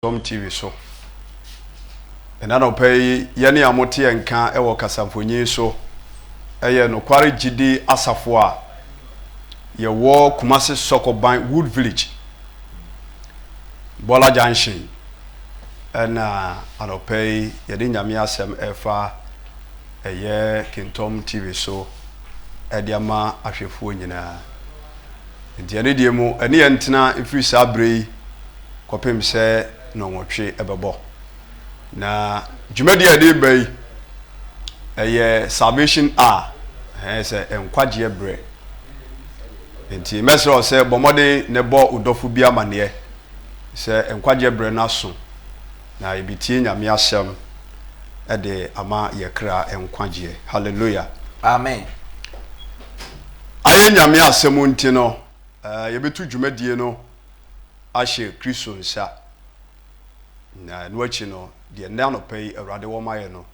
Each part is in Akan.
Dɔm TV so. Ɛnnɛ anɔpa yi, yɛne a mote yɛn nka wɔ kasamfonin so yɛ Nokware Gyidi Asafo a yɛwɔ Kumasi Sɔkɔban Wood Village, Bɔla Junction, ɛna anɔpa yi yɛde Nyame asɛm ɛrefa ɛyɛ Kintɔm TV so ɛde ama ahwɛfoɔ nyinaa. Enti ɛno deɛ mu, ɛne yɛn ntena mfiri saa berɛ yi kɔpem sɛ nnɔnwɔtwe bɛbɔ. Na dwumadie a yɛde reba yi, ɛyɛ salvation hour, ɛhɛn sɛ nkwagyeɛ berɛ. Enti mɛsrɛ wo sɛ bɔ mmɔden na bɔ wo dɔfo bi amaneɛ sɛ nkwagyeɛ berɛ no aso na yɛbɛtie Nyame asɛm de ama yɛ kra nkwagyeɛ. Hallelujah. Amen. Ayɛ Nyame asɛm nti no, yɛbɛtu dwumadie no ahyɛ Kristo nsa. Na ɛno akyi no, deɛ nnɛ anɔpa yi Awurade wɔ ma yɛ no,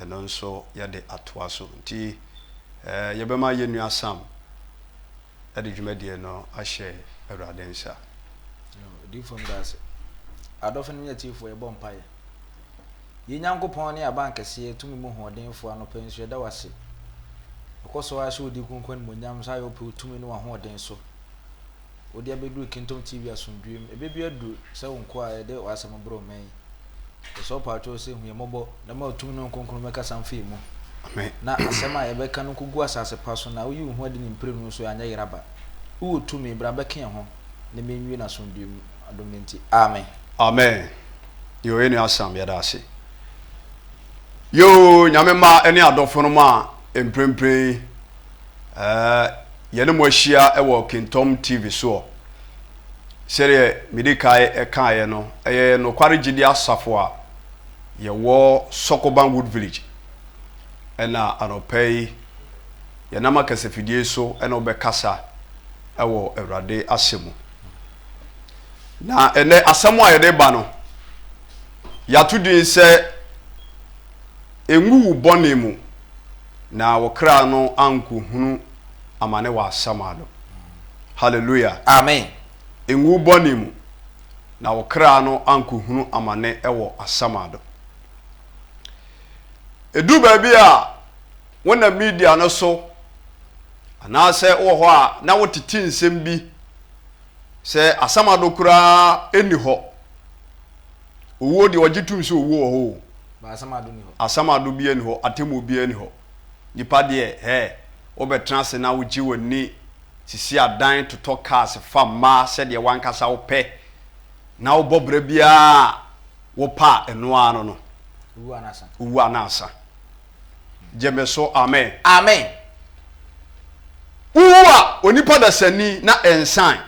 ɛno nso yɛde atoa so. Nti yɛbɛma yɛn nua Sam de dwumadie no ahyɛ Awurade nsa. Odiyifoɔ meda ase. Adɔfo no ne atiefoɔ yɛbɔ mpaeɛ. Yɛn Nyankopɔn ne Abankɛseɛ, tumi mu hoɔdenfoɔ, anɔpa yi nso yɛda wo ase. Yɛkɔ so ara hyɛ wo din kronkron animuonyam sɛ ayɛ wo pɛ wo tumi ne w'ahoɔden so. Wode abɛduru Kingdom TV asomdwoeɛ mu. Ɛbɛ bi aduru sɛ wo nkoa a yɛde w'asɛm brɛ ɔman yi. Yɛsrɛ wo paatwoo sɛ hu yɛn mmɔbɔ na ma wo tumi ne wo kronkron mmɛkasa mfa yɛn mu. Amen. Na asɛm a yɛbɛka no nkɔgu asase pa so na woyi wo ho adi ne mprenu so anyɛ yeraba. Wowɔ tumi, bra bɛka yɛn ho na menwie no asomdwoeɛ mu. Adom no nti. Amen. Amen yoo yɛn nua Sam yɛda ase yoo nyame mma ne adɔfo nom a mprempren yi eh, yɛne mo ahyia wɔ Kintɔm TV soɔ sɛdeɛ medi kae ɛkaeɛ no ɛyɛ nokware gyidi asafo a yɛwɔ Sɔkoban Wood Village ɛna anɔpa yi yɛnam akasafidie so ɛna wobɛkasa ɛwɔ Awurade asɛm mu. Na ɛnɛ asɛm a yɛde ba no, yɛato din sɛ Ngu Wo Bɔne Mu na Wo Kra no Ankohunu Amane Wɔ Asamado. Hallelujah. Amen. Ngu wo bɔne mu na wo kra no ankohunu amane wɔ asamado. Ɛduru baabi a wonam media no so anaasɛ wowɔ hɔ a na wotete nsɛm bi Sɛ asamado koraa nni hɔ. Owuo deɛ ɔgye tum sɛ owuo wɔ hɔ o. But asamado nni hɔ. Asamado biara nni hɔ, atemmuo biara nni hɔ. Nipa deɛ hɛ, wobɛtena ase na wogye w'ani, sisi adan, totɔ cars, fa mmaa sɛdeɛ w'ankasa wopɛ, na wobɔ bra biara a wopɛ a, ɛno ara no no. Owuo anaa asa. Owuo anaa asa. Gye me so, amen. Amen. Wowu a, onipa dasani na ɛnsan.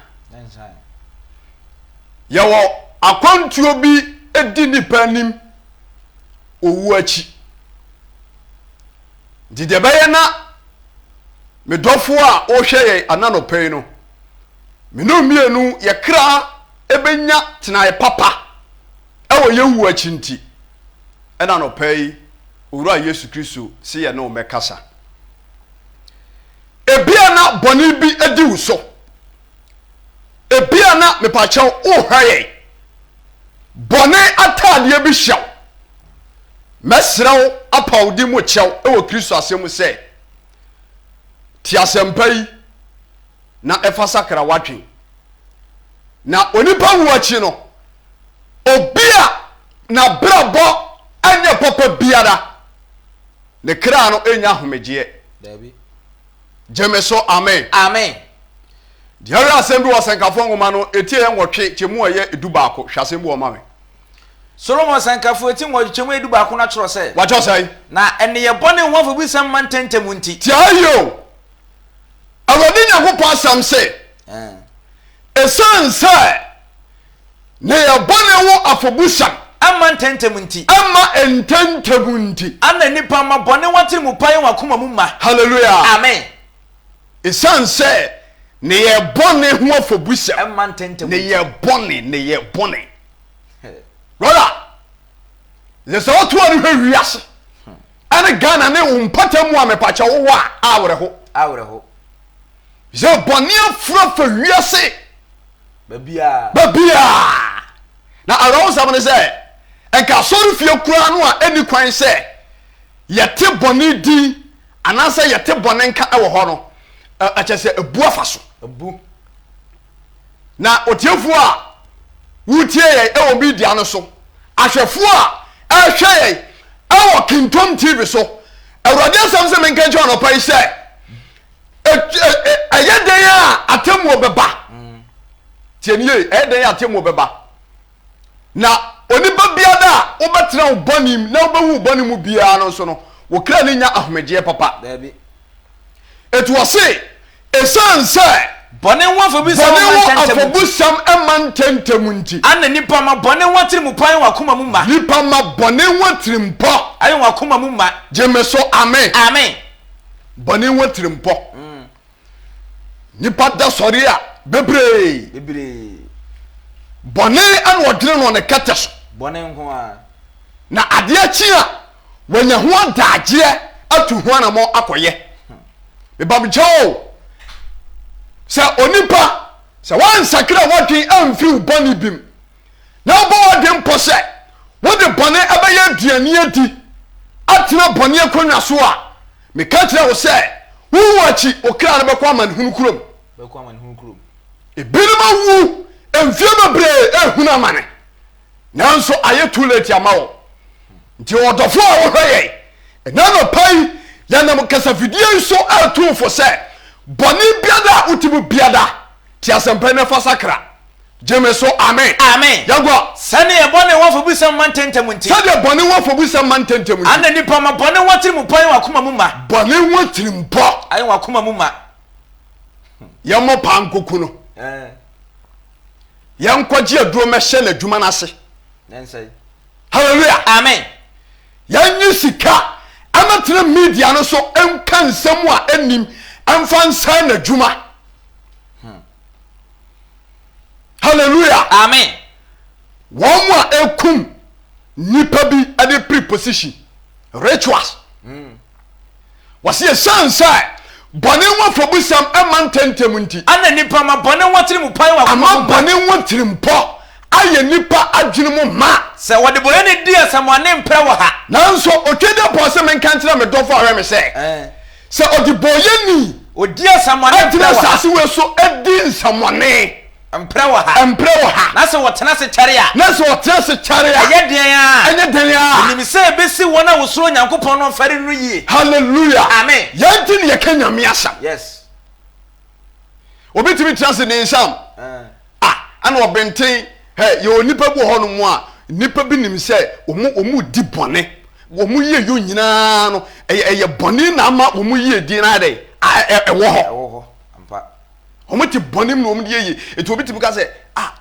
Yɛwɔ akwantuo bi di nipa anim owu akyi. Nti deɛ ɛbɛyɛ na me dɔfoɔ a ɔrehwɛ yɛn ananɔpɛ yi no, me ne mmienu yɛ kra ɛbɛnya tenaeɛ papa ɛwɔ yɛn wu akyi nti, ɛna anɔpa yi Owura Yesu Kristo se yɛne wo mmɛkasa. Ebia na bɔne bi adi wo so. Ebia na mepakyɛw wohwɛ yɛn. Bɔne ataadeɛ bi hyɛ wo. Mɛsrɛ wo apa wo di mu kyɛw wɔ Kristo asɛm mu sɛ, tie asɛmpa yi na ɛfa sakra w'adwen. Na onipa wu akyi no, obi a n'abrabɔ nyɛ papa biara, ne kra no nnya ahomegyeɛ. Daabi. Gye me so, amen. Amen. Deɛ ɔyɛ asɛm bi wɔ Ɔsɛnkafoɔ nwoma no eti ɛyɛ nwɔtwe kyɛmu a ɛyɛ 11. Hwɛ asɛm bi wɔ ma me. Solomon Ɔsɛnkafoɔ eti nwɔtwe kyɛmu ɛyɛ 11 no atwerɛ sɛ. Watwerɛ sɛn? Na nneyɛɛ bɔne ho afɔbusɛm mma ntɛmntɛm nti. Tie ha yie o. Awurade Nyankopɔn asɛm se, Esiane sɛ nneyɛɛ bɔne ho afɔbusɛm. Amma ntɛmntɛm nti. Amma ntɛmntɛm nti. Ana nnipa mma bɔne ho atirimupa yɛ wɔn akoma mu ma. Hallelujah. Amen. Esiane sɛ nneyɛɛ bɔne ho afɔbusɛm. Amma ntɛmntɛm nti. Nneyɛɛ bɔne, nneyɛɛ bɔne. Brother, sɛ woto ani hwɛ wiase. Ɛne Ghana ne wo mpɔtam mu a mepakyɛ wo wɔ a awerɛho. Awerɛho. Sɛ bɔne afura fa wiase. Babiaa. Babiaa. Na awerɛhosɛm ne sɛ, nka asɔrefie koraa no a ɛnni kwan sɛ yɛte bɔne din anaasɛ yɛte bɔne nka wɔ hɔ no, ɛkyɛ sɛ abu afa so. Abu. Na otiefoɔ a wotie yɛn wɔ media no so, ahwɛfoɔ a ɛrehwɛ yɛn wɔ Kingdom TV so, Awurade asɛm sɛ menka nkyerɛ anɔpa yi sɛ, ɛyɛ dɛn a atemmuo bɛba. Tie nie, ɛyɛ dɛn a atemmuo bɛba. Na onipa biara a wobɛtena wo bɔne mu na wobɛwu wo bɔne mu biara no nso no, wo kra no nya ahomegyeɛ papa. Daabi. Eti wɔse, esiane sɛ Bɔne ho afɔbusɛm bɔne mma ho ntɛmntɛm nti. afɔbusɛm mma ntɛmntɛm nti. Ana nnipa ma bɔne ho atirimpɔ ayɛ wɔn akoma mu ma. Nnipa ma bɔne ho atirimpɔ. Ayɛ wɔn akoma mu ma. Gye me so, amen. Amen. Bɔne ho atirimpɔ. Nnipa da sɔre a, bebree. Bebree. Bɔne na ɔdwene no ne kɛtɛ so. Bɔne nko ara. Na adeɛ kye a, wanya ho adagyeɛ atu ho anammɔn akɔyɛ. Mebamkyɛ o, sɛ onipa, sɛ woansakra w'adwen amfiri wo bɔne bi mu, na wobɔ w'adwen mpo sɛ wode bɔne bɛyɛ aduane adi atena bɔne akonnwa so a, meka kyerɛ wo sɛ, wo wu akyi, wo kra no bɛkɔ amanehunu kurom. Ebinom awu mfie bebree rehunu amane. Nanso ayɛ too late ama wo. Nti ɔdɔfo a wohwɛ yɛn ɛnɛ anɔpa yi, yɛnam kasafidie yi so retu wo fo sɛ, bɔne biara a wote mu biara, te asɛmpa yi na fa sakra. Gye me so, amen. Amen. Yɛnkɔ. Sɛdeɛ bɔne ho afɔbusɛm ma ntɛmntɛm nti. Sɛdeɛ bɔne ho afɔbusɛm ma ntɛmntɛm nti. Ana nnipa ma bɔne ho atirimpɔ ayɛ wɔn akoma mu ma. Bɔne ho atirimpɔ. Ayɛ wɔn akoma mu ma. Yɛmmɔ paa nkoku no. Yɛnkɔgye aduro mɛhyɛ n'adwuma no ase. Hallelujah. Amen. Yɛnye sika ɛmɛtena media no so nka nsɛm a ɛnim ɛmfa nsɛe n'adwuma. Hmm. Hallelujah. Amen. Wɔn mu a ɛkum nipa bi ɛde preposition rituals. Mm. Wɔse esiane sɛ bɔne ho afɔbusɛm mma ntɛmntɛm nti. Ana nnipa ma bɔne ho atirimpɔ ayɛ wɔn akoma mu ma. Ama bɔne ho atirimpɔ ayɛ nnipa adwene mu ma. Sɛ ɔdebɔneyɛni di asɛmmɔne mprɛ wɔ ha. Nanso Otwedeɛpɔn se menka nkyerɛ me dɔfo a ɔhwɛ me sɛ, Sɛ ɔdebɔneyɛni. Ɔdi asɛmmɔne mprɛ wɔ ha. Tena asase wei so di nsɛmmɔne. Mprɛ wɔ ha. Mprɛ wɔ ha. Na sɛ wɔtena ase kyɛre a. Na sɛ wɔtena ase kyɛre a. Ɛyɛ deɛn ara. Ɛnyɛ dɛn ara. Menim sɛ ɛbɛsi wɔn a wɔsuro Onyankopɔn na wɔfɛre no no yie. Hallelujah. Amen. Yɛn nti na yɛka Nyame asɛm. Yes. Obi tumi tena ase ne nsam. Ah, ɛna ɔbɛnten. Hɛ, yɛwɔ nnipa bi wɔ hɔnom a, nnipa bi nim sɛ wɔn wɔn di bɔne. Wɔn yie yɔ nyinaa no, ɛyɛ ɛyɛ bɔne na ama wɔn yie din no ayɛ dɛ, ɛwɔ hɔ. Ɛwɔ hɔ, ampa. Wɔn te bɔne mu na wɔn de yɛ yie. Eti obi tumi ka sɛ, ah,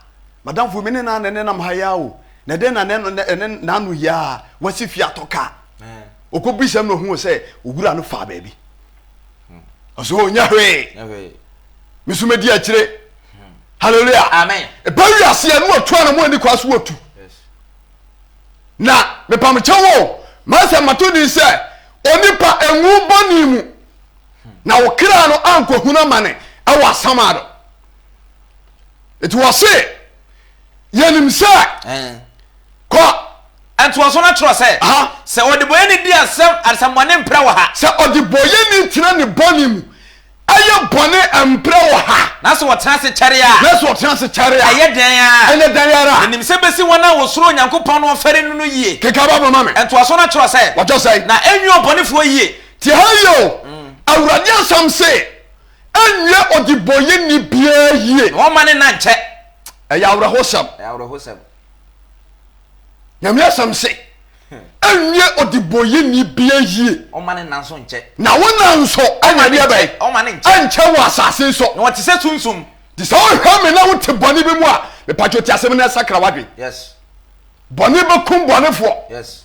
madamfo mi ne na na nenam ha yi ara o. Na ɛdɛn na ɛne n'ano yi ara wasi fie atɔ kaa. Ɔkɔ bisa mu na ohun sɛ owura no faa baabi. Ɔsɛ ɔnyɛ hwee. Me nso medi akyire. Hallelujah. Amen. Ɛba wiase a ne watu anamɔ ani kwa so watu. Na mepamkyɛ wo, masɛ mato din sɛ onipa enwu bɔne mu. Na wo kra no ankɔhunu amane wɔ asamado. Enti wɔse, Yɛnim sɛ, kɔ. Ntoaso no kyerɛ sɛ, sɛ ɔdebɔyɛni di asɛm asɛmmɔne mprɛ wɔ ha. Sɛ ɔdebɔyɛni tena ne bɔne mu yɛ bɔne mprɛ wɔ ha. Na sɛ ɔtena ase kyɛre a. Na sɛ ɔtena ase kyɛre a. Ɛyɛ dɛn ara. Ɛnyɛ dɛn ara. Yɛnim sɛ ɛbɛsi wɔn a wɔsuro Onyankopɔn na wɔfɛre no no yie. Kenkan Bible ma me. Ntoaso no kyerɛ sɛ. Wɔkyerɛ sɛn? Na ɛnwie ɔbɔnefoɔ yie. Tie ha yie o, Awurade asɛm se, Ɛnwie ɔdebɔneyɛni biara yie. Na wɔmma ne nna nkyɛ. Ɛyɛ awerɛhosɛm. Ɛyɛ awerɛhosɛm. Nyame asɛm se, Ɛnwie ɔdebɔneyɛni biara yie. Wɔmma ne nna nso nkyɛ. Na wo nna nso ɛnyɛ deɛ bɛn? Wɔmma ne nkyɛ. Ɛnkyɛ wɔ asase so. Na wɔte sɛ sunsum. Nti sɛ wohwɛ me na wote bɔne bi mu a, mepatwo te asɛm no na sakra w'adwene. Yes. Bɔne bɛkum bɔnefoɔ. Yes.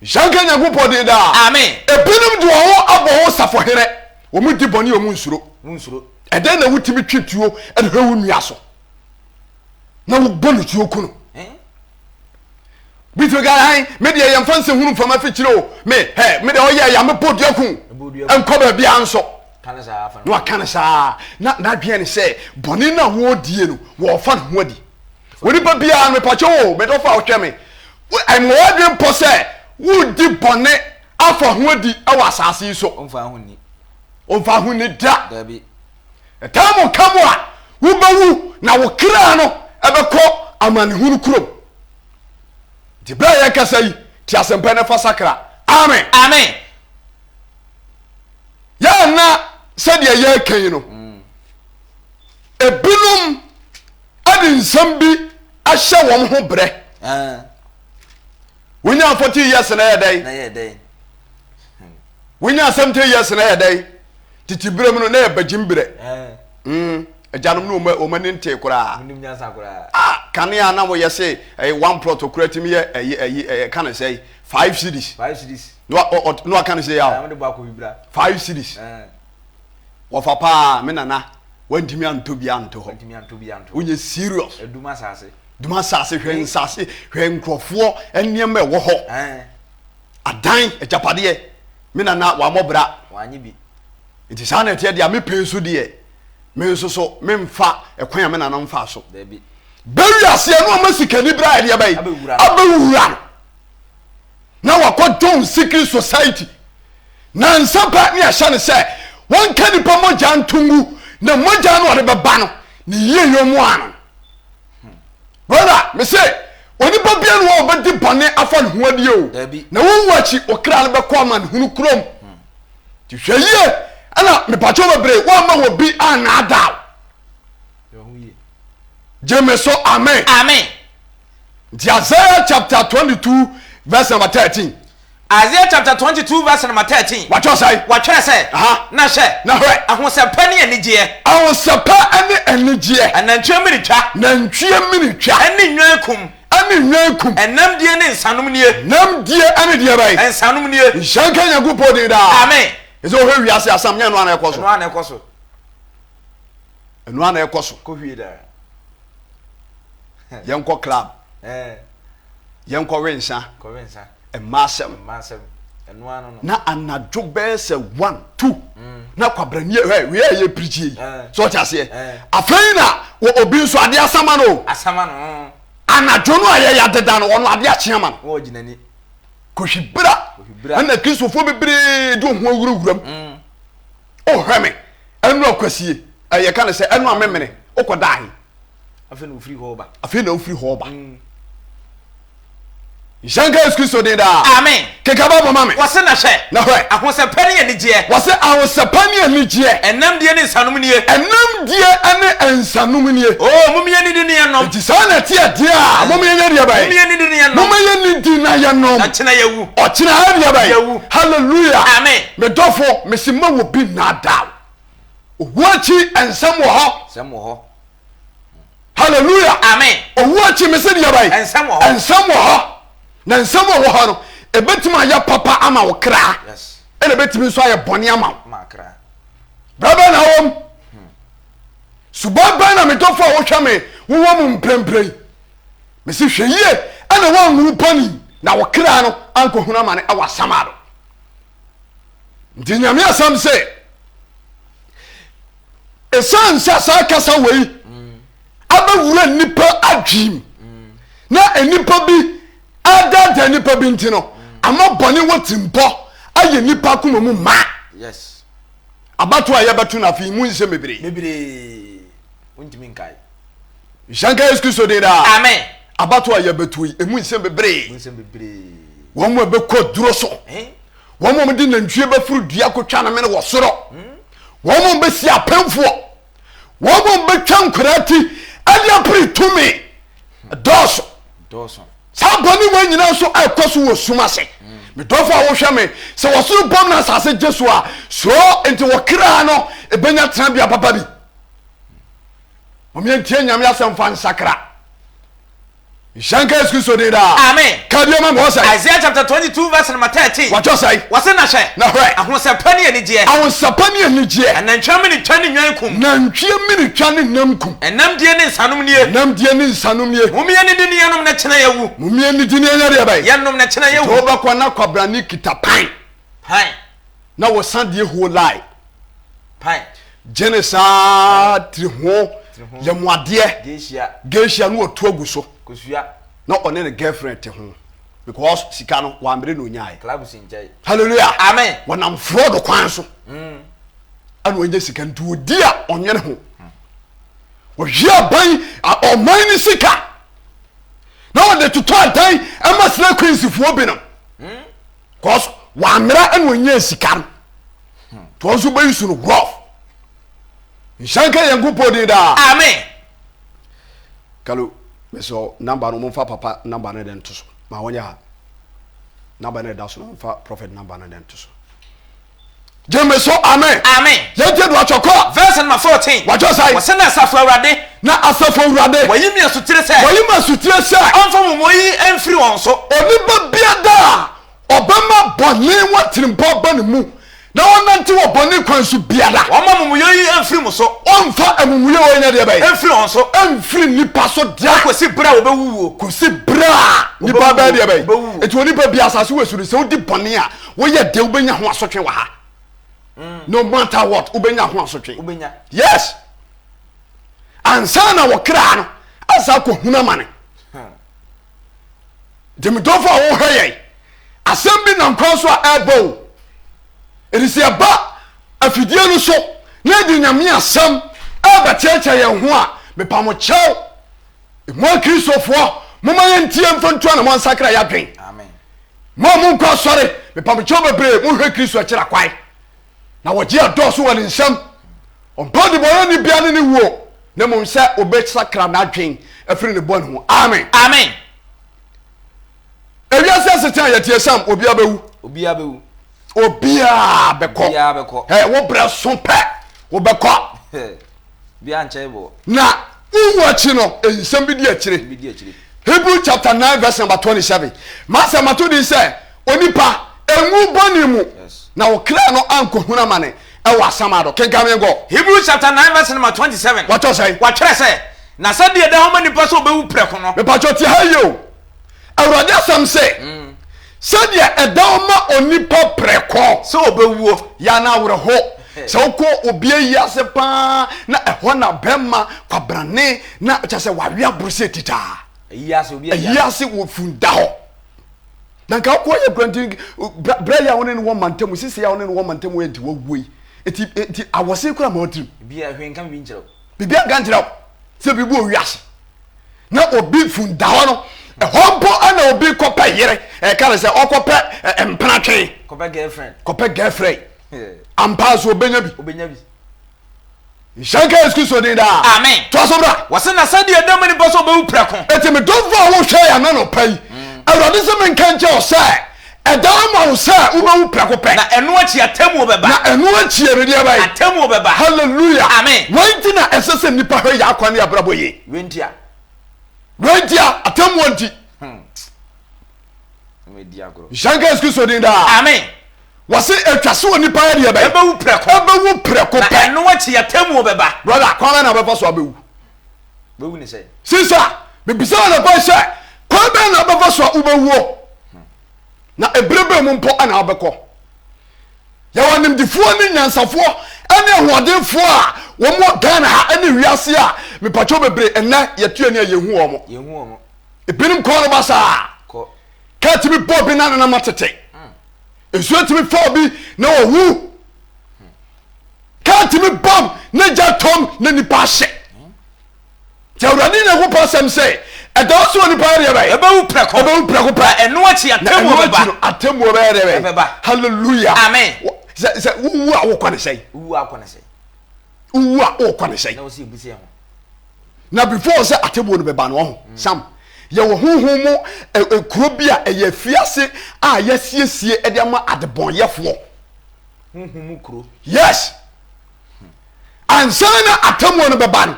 Nhyira nka Nyankopɔn din daa. Amen. Ebinom de wɔn ho abɔ ho safohene. Wɔn di bɔne a wɔn nsuro. Wɔn nsuro. Ɛdɛn na wotumi twe tuo de hwɛ wo nua so na wobɔ no tuo ku no? Bi tumi ka han me deɛ yɛmfa nsɛhunu mfam afikyire o me hɛ me deɛ ɔyɛ ya mebɔ dua ku nkɔ baabi a nso na waka no saa na n'adwene ne sɛ bɔne no a wɔredie no wɔrefa ne ho adi. Onipa biara no mepakyɛ o, medɔfo a wohwɛ me, ɛmmɔ w'adwene mpɔ sɛ woredi bɔne afa ho adi wɔ asase yi so. Ɔmfa ho nni. Ɔmfa ho nni da. Dabi. Ɛtaa mo ka mo a, wobɛwu na wo kra no ɛbɛkɔ amanehunu kurom. Nti berɛ a yɛkasa yi, te asɛmpa no fa sakra. Amen. Amen. Yɛanna sɛdeɛ yɛreka yi no, ebinom de nsɛm bi ahyɛ wɔn ho brɛ. Wonya 40 years na yɛ dɛn? Wonya 70 years na yɛ dɛn? Tete berɛ mu no na yɛ bagyim berɛ. Agyanom no wɔn ani ntee koraa. Ah, kanea na wɔyɛ se ɛyɛ one plot koraa tumi yɛ ɛyi ɛyi ɛyɛ ka ne sɛ 5 cedis. 5 cedis. Na waka ne sɛ yɛ 5 cedis. Wɔfa paa me nana wantumi antɔ bi anto hɔ. Wonyɛ serious. Dum asase. Dum asase hwɛ nsase hwɛ nkurɔfoɔ nneɛma ɛwɔ hɔ. Adan agyapadeɛ me nana wammɔ bra. Wanye bi. Nti saa na ɛteɛ deɛ me pɛn so deɛ me nso so memfa ɛkwan a me nana mfa so. Dabi. Bɛwi aseɛ no ɔma sikani bra ɛdeɛ bɛyi abɛwura no. Na wakɔ join secret society. Nansa pɛ ne yɛahyɛ no sɛ wɔnka nipa mogya nto ngu na mogya no ɔde bɛba no ne yieyɔ mu ano. Brother, me se onipa bia no a ɔbɛdi bɔne afa ne ho adie o. Na wowu akyi okra no bɛkɔ amanehunu kurom. Nti hwɛ yie ɛna mepakyɛw bebree woamma wɔ bi annaadaa wo. Gye me so amen. Amen. Nti Isaiah chapter 22 verse number 13. Isaiah chapter 22 verse number 13. Wɔatwerɛ sɛn? Wɔatwerɛ sɛ. Aha. Na hwɛ. Na hwɛ. Ahosɛpɛ ne anigyeɛ. Ahosɛpɛ ne anigyeɛ. Anantwie mene twa. Nantwie mene twa. Ɛne nnwan kum. Ɛne nnwan kum. Ɛnam die ne nsanom nie. Nam die ɛne deɛ bɛn? Nsanom nie. Nhyira nka Nyankopɔn din daa. Amen. Ɛsɛ wohwɛ wiase asam nyɛ ɛno ana ɛkɔ so. Ɛno ana ɛkɔ so. Ɛno ana ɛkɔ so. Kɔhwie daa. Yɛnkɔ club. Yɛnkɔ we nsa. Mma asɛm. Na anadwo bɛyɛ sɛ one two mm. na kwabrani hɛ wei a yɛ pirikyi yi sɛ ɔte aseɛ afei na wɔ obi nso adeɛ asama no asama no mm. anadwo no a yɛyɛ adeda no ɔno adeɛ akye ama no kɔhwi bra ɛna kristofoɔ bebree de ɔho awurawura mu mm. ɔhwɛ me ɛno akwasie ɛyɛ ka ne sɛ ɛno amemene wokɔ daa he Afei na ofiri hɔ reba. Afei na ofiri hɔ reba. Mm. Nhyira nka Yesu Kristo din daa. Amen. Keka Bible ma me. Wɔse na hwɛ. Na hwɛ. Ahosɛpɛ ne anigyeɛ. Wɔse ahosɛpɛ ne anigyeɛ. Ɛnam die ne nsanom nie. Ɛnam die ne nsanom nie. Oo, mom yɛn nidi ne yɛnom. Nti saa na ɛteɛ deɛ a, mom yɛnyɛ deɛ bɛn? Mom yɛn nidi ne yɛnom. Mom yɛn nidi na yɛnom. Na kyena yɛwu. Ɔkyena ayɛ deɛ bɛn? Yɛwu. Hallelujah. Amen. Me dɔfo, mese ma wɔ bi nnaadaa wo. Owu akyi nsɛm wɔ hɔ. Nsɛm wɔ hɔ. Hallelujah. Amen. Owu akyi mese deɛ bɛn? Nsɛm wɔ hɔ. Nsɛm wɔ hɔ. Na nsɛm wɔ hɔ no, ebetumi ayɛ papa ama wo kra. Yes. Ɛna ebetumi nso ayɛ bɔne ama wo. Ama kra. Bra bɛn na wɔm. Suban bɛn na me dɔfo a wohwɛ me wowɔ mu mprempren? Mese hwɛ yie ɛna woanwu bɔne na wo kra no ankɔhunu amane ɛwɔ asamado. Nti Nyame asɛm se Esiane sɛ saa kasa wei abɛwura nnipa adwenem na nnipa bi adaadaa nnipa bi nti no, ama bɔne wɔ tirimpɔ ayɛ nnipa akoma mu ma. Yes. Abato a yɛbɛto no afei mu nsɛm bebree. Bebree. Wontumi nkae. Nhyira nka Yesu Kristo din daa. Amen. Abato a yɛbɛto yi, emu nsɛm bebree. Emu nsɛm bebree. Wɔn mu a ɛbɛkɔ duro so. Eh? Wɔn a wɔde nantwie bɛforo dua kɔtwa no mene wɔ soro. Wɔn a wɔbɛsi apemfoɔ. Wɔn a wɔbɛtwa nkwadaa ti de apere tumi. Dɔɔso. Dɔɔso. Saa bɔne wei nyinaa nso ɛkɔ so wɔ sum ase. Me dɔfo a wohwɛ me, sɛ wɔsoro bɔm na asase gye so a, so nti wɔ kra no ɛbɛnya tenabea papa bi? Momeɛntie Nyame asɛm fa nsakra. Nhyira nka Yesu Kristo din daa. Amen. Ka bio ma me, wɔ sɛn? Isaiah chapter 22 verse number 13. Wɔatwerɛ sɛn? Wɔse na hwɛ. Na hwɛ. Ahosɛpɛ ne anigyeɛ. Ahosɛpɛ ne anigyeɛ. Anantwie mene twa ne nnwan kum. Nantwie mene twa ne nam kum. Ɛnam die ne nsanom nie. Ɛnam die ne nsanom nie. Mom yɛnnidi ne yɛnnom na kyena yɛawu. Mom yɛnnidi ne yɛnyɛ deɛ bɛn? Yɛnnom na kyena yɛawu. Nti wobɛkɔ na kwabrane kita pan. Pan. Na wɔsa deɛ huo lie. Pan. Gye ne saa tiri ho. Yɛmoadeɛ. Geisha. Na watu agu so. Na ɔne ne girlfriend te ho. Because sika no wammere na onyae. Hallelujah. Amen. Wɔnam fraud kwan so. Ɛna ɔnya sika nti odi a ɔnwene ho. Wɔhwie aban ɔman ne sika. Na wɔde totɔ adan ɛma slay queens foɔ binom. Cause wammera ɛna ɔnya sika no. Nti wɔn nso bɛyi su no rough. Nhyira nka yɛn Nyankopɔn din daa. Amen. Kalu, mesɛ namba no momfa papa namba no de nto so. Ma wɔnyɛ ha. Namba no ɛda so no momfa prophet namba no de nto so. Gye me so amen. Amen. Yɛntie do atwɔ kɔ. Verse number 14. Watwɔ sɛn? Wɔsɛ na asafo awurade. Na asafo awurade. Wɔyi mi asutire sɛ. Wɔyi mi asutire sɛ. Ɔmfa mumɔ yi mfiri wɔn so. Onipa bia da a Ɔbɛma bɔne ho atirimpɔ aba ne mu, na ɔnnante wɔ bɔne kwan so biara. Ɔmma amumuyɔ yi mfiri mo so. Ɔmfa amumuyɔ wei nyɛ deɛ bɛn? Mfiri wɔn so. Mfiri nnipa so da. Kɔsi berɛ a wɔbɛwuwuo. Kɔsi berɛ a nnipa bɛyɛ deɛ bɛn? Wɔbɛwuwuo. Enti onipa bi asase wɔ so no, sɛ wodi bɔne a, woyɛ dɛn wobɛnya ho asotwe wɔ ha. No matter what, wobɛnya ho asotwe. Wobɛnya. Yes. Ansa na wɔ kra no asa akɔhunu amane. Nti me dɔfo a wohwɛ yɛn, asɛm bi nam kwan so a ɛreba o. Ɛti sɛ yɛba afidie no so na yɛde Nyame asɛm ɛrebɛkyerɛkyerɛ yɛn ho a, mepa mo kyɛw. Mo Akristofoɔ, momma yɛntie mfa ntu anamɔ nsakra yɛadwen. Mo a monkɔ asɔre, mepa mo kyɛw bebree, monhwɛ Kristo akyiri akwan. Na wɔgye adɔɔso wɔ ne nsam. Ɔmpɛ ɔdebɔneyɛni biara ne ne wuo, na mmom sɛ obɛsakra n'adwen afiri ne bɔne ho. Amen. Amen. Ewiase asetena yɛteɛ sam, obiara bɛwu. Obiara bɛwu. Obiara bɛkɔ. Obiara bɛkɔ. Ɛ wo brɛ so pɛ, wobɛkɔ. Obiara nkyɛn bɔ. Na wowu akyi no, nsɛm bi di akyire. Bi di akyire. Hebrew chapter 9 verse number 27. Masɛm mato din sɛ onipa enwu bɔne mu na wo kra no ankɔhunu amane ɛwɔ asamado. Kenkan me nkɔ. Hebrew chapter 9 verse number 27. Wɔatwerɛ sɛn? Wɔatwerɛ sɛ, Na sɛdeɛ ɛda hɔ ma nnipa sɛ wɔbɛwu prɛko no. Mepatwɔ tie ha yie o. Awurade asɛm se, sɛdeɛ ɛda hɔ ma onipa prɛko. Sɛ ɔbɛwuo. Yɛ na awerɛho. Sɛ wokɔ obi ayi ase paa na ɛhɔ na bɛrima kwabrane na kyɛ sɛ wawe aboro sɛ titaa. Ayi ase obi ayi ase. Ayi ase wɔ fun da hɔ. Na nka wokɔ yɛ kura nti brɛ yɛ a wone no wɔ mantam sisi a wone no wɔ mantam yɛ nti wawuo yi. Nti nti awɔse kura ma ɔtirim. Bi a hwee nka bibi nkyerɛ wo. Bibi anka nkyerɛ wo sɛ biribi wɔ wiase. Na obi fun da hɔ no ɛhɔ mpo ɛna obi kɔpɛ yere ɛka ne sɛ ɔkɔpɛ mpena twe. Kɔpɛ girlfriend. Kɔpɛ girlfriend. Ampa so obenya bi. Obenya bi. Nhyira nka Yesu Kristo din daa. Amen. Toa so bra. Wɔse na sɛdeɛ ɛda ma nipa sɛ ɔbɛwu prɛko. Enti me dɔfo a wohwɛ yɛn anɔpa yi, Awurade se menka nkyerɛ wo sɛ, ɛda ama wo sɛ wobɛwu prɛko pɛ. Na ɛno akyi atemmuo bɛba. Na ɛno akyi ɛno deɛ bɛn? Atemmuo bɛba. Hallelujah. Amen. Wei nti na ɛsɛ sɛ nnipa hwɛ yɛn akwan ne yɛn abrabɔ yie. Wei nti a. Wei nti a, atemmuo nti. Nhyira nka Yesu Kristo din daa. Amen. Wɔse atwa sɛ onipa yɛ deɛ bɛn? Ɛbɛwu prɛko. Ɛbɛwu prɛko pɛ. Na ɛno akyi atemmuo bɛba. Brother, kwan bɛn na wobɛfa so abɛwu? Bɛwu ne sɛn? Sista, mebisa wo anɔpa yi sɛ, kwan bɛn na wobɛfa so a wobɛwuo? Na ebere bɛn mu mpo na wobɛkɔ? Yɛwɔ animdefoɔ ne nyansafoɔ ne ahoɔdenfoɔ a wɔn wɔ Ghana ha ne wiase a mepatwɔ bebree ɛnɛ yɛto ani a yɛnhu wɔn. Yɛnhu wɔn. Ebinom kɔn no basaa. Kɔ. Kaa tumi bɔ obi na nenam atete. Nsuo tumi fa obi na wawu. Kaa tumi bam na gya tɔm na nipa ahye. Nti Awurade Nyankopɔn asɛm sɛ ɛda hɔ sɛ onipa yɛ deɛ bɛyɛ. Ɛbɛwu prɛko. Ɛbɛwu prɛko pɛ. Na ɛno akyi Na atemmuo ɛno akyi bɛba. no atemmuo bɛyɛ deɛ bɛyɛ. Ɛbɛba. Hallelujah. Amen. Sɛ sɛ wowu a wokɔ ne sɛn? Wowu a wokɔ ne sɛn? Wowu a wokɔ ne sɛn? Na wɔsi ebu sɛ ho. Na before sɛ atemmuo no bɛba no ɔho Sam yɛwɔ honhom mu kuro bi a ɛyɛ afiase a yɛasiesie de ama adebɔnyɛfoɔ. Honhom mu kuro. Yes. Ansa na atemmuo no bɛba no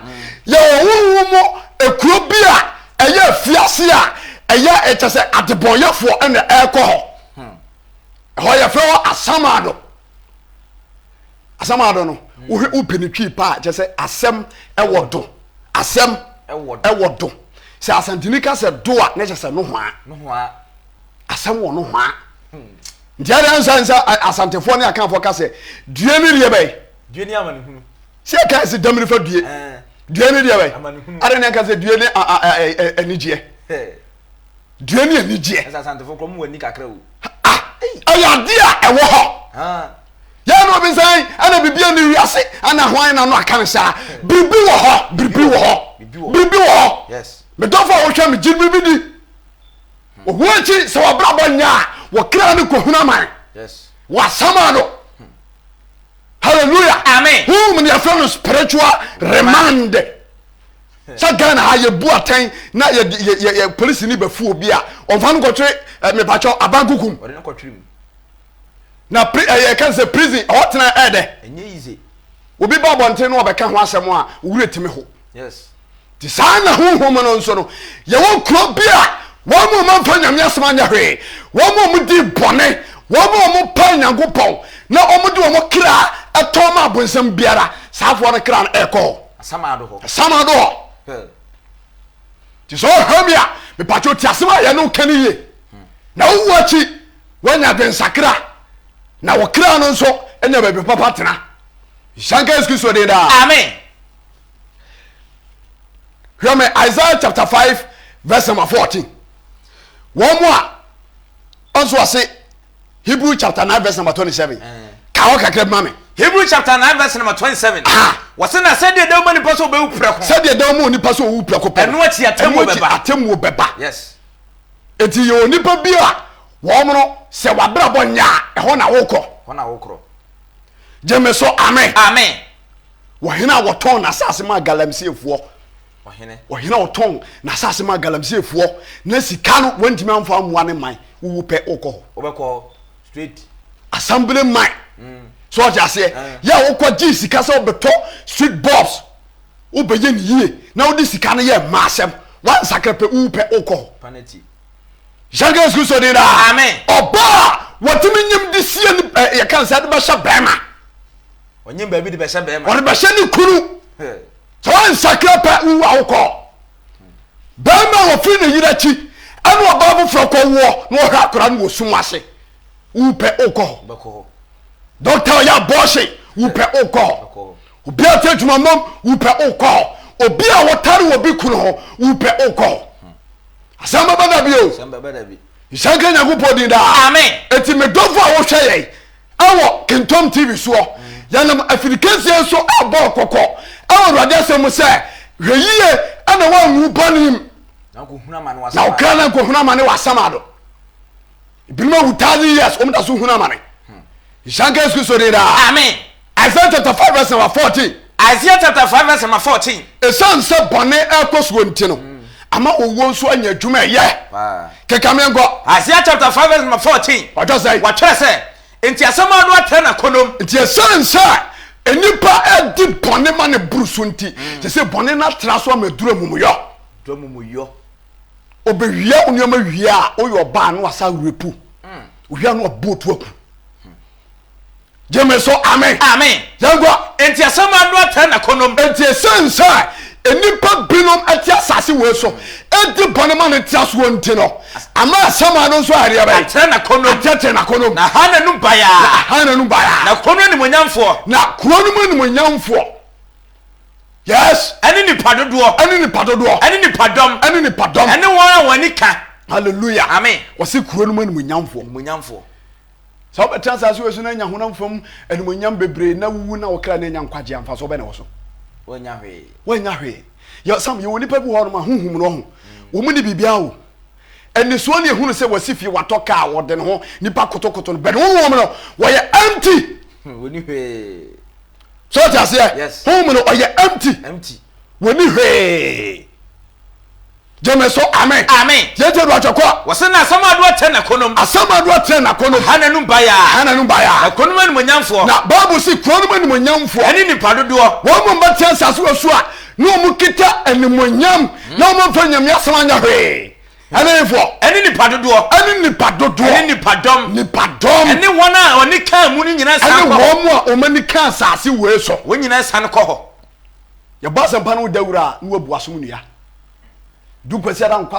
yɛwɔ honhom mu kuro bi a ɛyɛ afiase a ɛyɛ ɛkyɛ sɛ adebɔnyɛfoɔ ɛna ɛrekɔ hɔ. Ɛhɔ yɛfrɛ hɔ asamado. Asɛm ado no, wohwɛ wopɛ ne twi paa kyerɛ sɛ asɛm ɛwɔ do. Asɛm ɛwɔ do. Sɛ asantini ka sɛ do a na kyerɛ sɛ nohoa. Asɛm wɔ nohoa. Nti ɛdeɛ nsa nsa asantefoɔ ne akanfoɔ ka sɛ due ne deɛ bɛyɛ. Due ne amanehunu. Sɛ ɛka sɛ damiri fa due. Due ne deɛ bɛn? Adɛn ne anka sɛ due ne anigyeɛ? Due ne anigyeɛ. Ɛsɛ Asantefo korɔ mu wɔ ani kakra o. Ah, ɛyɛ adeɛ a ɛwɔ hɔ. Yɛn na obi sɛn ɛna biribi ani wiase ɛna hwan na no aka no saa. Biribi wɔ hɔ, biribi wɔ hɔ, biribi wɔ hɔ. Medɔfo a wohwɛ me gye biribi di. Owu akyi sɛ wɔabrabɔ nyɛ a wɔkra no kɔhunu aman. Wɔasama no. Hallelujah. Amen. Honhom no yɛfrɛ no spiritual remand. Sɛ Ghana ha yɛbu atɛn na yɛ yɛ yɛ polisi ni bɛfu obi a ɔnfa no kɔtwere ɛ mepakyɛw abankukum. Ɔde no kɔtwere mu. Na pri ɛyɛ kan sɛ prison ɛhɔ tena ɛɛdɛ. Ɛnyɛ easy. Obi ba abɔnten na ɔbɛka ho asɛm a owurɛ tumi ho. Yes. Nti saa na honhom no nso no, yɛwɔ kuro bi a wɔn a wɔamfa Nyame asɛm anyɛ hwee, wɔn a wɔdii bɔne, wɔn a wɔpaa Nyankopɔn na wɔde wɔn kra tɔn ma abonsam biara, saa afoɔ no kra no ɛrekɔ hɔ. Asamado hɔ. Asamado hɔ. Nti sɛ ɔhwɛ mi a, mepatwo te asɛm a yɛne wo ka no yie. Na wowu akyi, woanya adwensakra, na wo kra no nso anya baabi papa tena. Nhyira nka Yesu Kristo din daa. Amen. Hwɛ me Isaiah chapter 5 verse number 14. Wɔn mu a ɔnso ɔse Hebrew chapter 9 verse number 27. Eh. Ka hɔ kakra bi ma me. Hebrew chapter 9 verse number 27. Wɔse na sɛdeɛ ɛda mu ma nipa sɛ ɔbɛwu prɛko. Sɛdeɛ ɛda mu ma nipa sɛ ɔwu prɛko pɛ. Ɛno akyi atemmuo bɛba. Atemmuo bɛba. Yes. Eti yɛ onipa bi a wɔn no sɛ wabrabɔ nyɛ a ɛhɔ na wokɔ. Ɛhɔ na wokorɔ. Gye me so amen. Amen. Ɔhene a wɔtɔn n'asase maa galamseyfoɔ. Ɔhene. Ɔhene a ɔtɔn n'asase maa galamseyfoɔ na sika no wɔntumi amfa ammoa ne man. Wowu pɛ wokɔ hɔ. Wobɛkɔ hɔ straight. Assembly man. Mm. So ɔte aseɛ. Eh. Yɛ a wokɔ gye sika sɛ wobɛtɔ street bulbs wobɛyɛ ne yie na wode sika no yɛ mmaa asɛm wansakra pɛ wowu pɛ wokɔ hɔ. Panati. Hyɛnka Yesu Kristo din daa. Amen. Ɔbaa a wɔtumi nyim de sie ne yɛka sɛ de bɛhyɛ bɛrima. Ɔnyim baabi de bɛhyɛ bɛrima. Ɔde bɛhyɛ ne kunu. Sɛ wansakra pɛ wowu a wokɔ. Bɛrima a wɔfiri ne yere akyi ɛne ɔbaa foforɔ kɔ woɔ na ɔhwɛ akwadaa no wɔ sum ase. Wowu pɛ wokɔ hɔ. Dɔkta ɔyɛ abɔɔhye wowu pɛ wokɔ hɔ. Obi a ɔte adwuma mmom wowu pɛ wokɔ hɔ. Obi a wɔtare wɔ bi kunu ho wowu pɛ wokɔ hɔ. Asɛm bɛba da bi o. Nhyira nka Nyankopɔn din daa. Amen. Eti me dɔfo a wohwɛ yɛn ɛwɔ Kingtom TV soɔ, yɛnam afidikɛseɛ so ɛbɔ kɔkɔ ɛwɔ Awurade asɛm mu sɛ, hwɛ yie ɛna woanwu bɔne mu, na wokra na nkɔhunu amane wɔ asamado. Ebinom awu thousand years, wɔn da so hunu amane. Nhyira nka Yesu Kristo din daa. Amen. Isaiah chapter 5 verse number 14. Isaiah chapter 5 verse number 14. Esiane sɛ bɔne ɛrekɔ soɔ nti no, ama owuo nso anya adwuma ɛyɛ. Keka me nkɔ. Isaiah chapter 5 verse number 14. Wɔatwerɛ sɛ. Wɔatwerɛ sɛ, Enti asɛm a ano atrɛ n'akɔnnɔm. Nti esiane sɛ nnipa redi bɔne ma ne boro so nti, te sɛ bɔne no atra so ama aduru amumuyɔ. Aduru amumuyɔ. Ɔbɛwia wo nneɛma wie a, woyɛ ɔbaa na wasa repu. Owia na wabɔ otu aku. Gyeme so amen. Amen. Yɛnkɔ. Enti asɛm ano atra n'akɔnnɔm. Enti ɛsiane sɛ nnipa binom te asase wei so di bɔne ma no tra soɔ nti no, ama asɛm ano nso ayɛ deɛ bɛn? Atra n'akɔnnɔm. Atrɛtrɛ n'akɔnnɔm. Na aha n'anum bayaa. Na aha n'anum bayaa. Na kuro no animuonyamfoɔ. Na kuro no mu animuonyamfoɔ. Yes. Ɛne nipa dodoɔ. Ɛne nipa dodoɔ. Ɛne nipa dɔm. Ɛne nipa dɔm. Ɛne wɔn a wɔn ani ka. Hallelujah. Amen. Wɔsi kuro no mu animuonyamfoɔ. Animuonyamfoɔ. Sɛ wobɛtena asase wei so na anya honam fam animuonyam bebree na wuwu na wo kra no anya nkwagye a, mfasoɔ bɛn na ɛwɔ so? Woannya hwee. Woannya hwee. Yɛ Sam, yɛwɔ nnipa bi wɔ hɔnom a honhom no ɔho. Wɔn ni biribiara o. Anisoɔ ne ehunu sɛ wasi fie, watɔ kaa, wɔde ne ho, nipa kotokoto no, but honhom no, wɔyɛ empty. Wɔni hwee. So ɔte aseɛ? Yes. Honhom no, ɔyɛ empty. Empty. Wɔni hwee. Gyeme so amen. Amen. Tietie do atwɛ kɔ. Wɔse na asɛm ado atrɛ n'akɔnnɔm. Asɛm ado atrɛ n'akɔnnɔm. Aha n'anum bayaa. Aha n'anum bayaa. Na kuro no mu animuonyamfoɔ. Na Bible se kuro no mu animuonyamfoɔ. Ɛne nnipa dodoɔ. Wɔn mu bɛte asase wɔ so a na wɔn kita animuonyam na wɔn mfa Nyame asɛm anyɛ hwee. Ɛne hefoɔ? Ɛne nnipa dodoɔ. Ɛne nnipa dodoɔ. Ɛne nnipa dɔm. Nnipa dɔm. Ɛne wɔn a wɔn ani kaa mu no nyinaa san kɔ hɔ. Ɛne wɔn a wɔn ani kaa asase wei so. Wɔn nyinaa san kɔ hɔ. Yɛbɔ asɛmpa no dawuro a na wabu asom nnua. Du Kwasiada nkɔ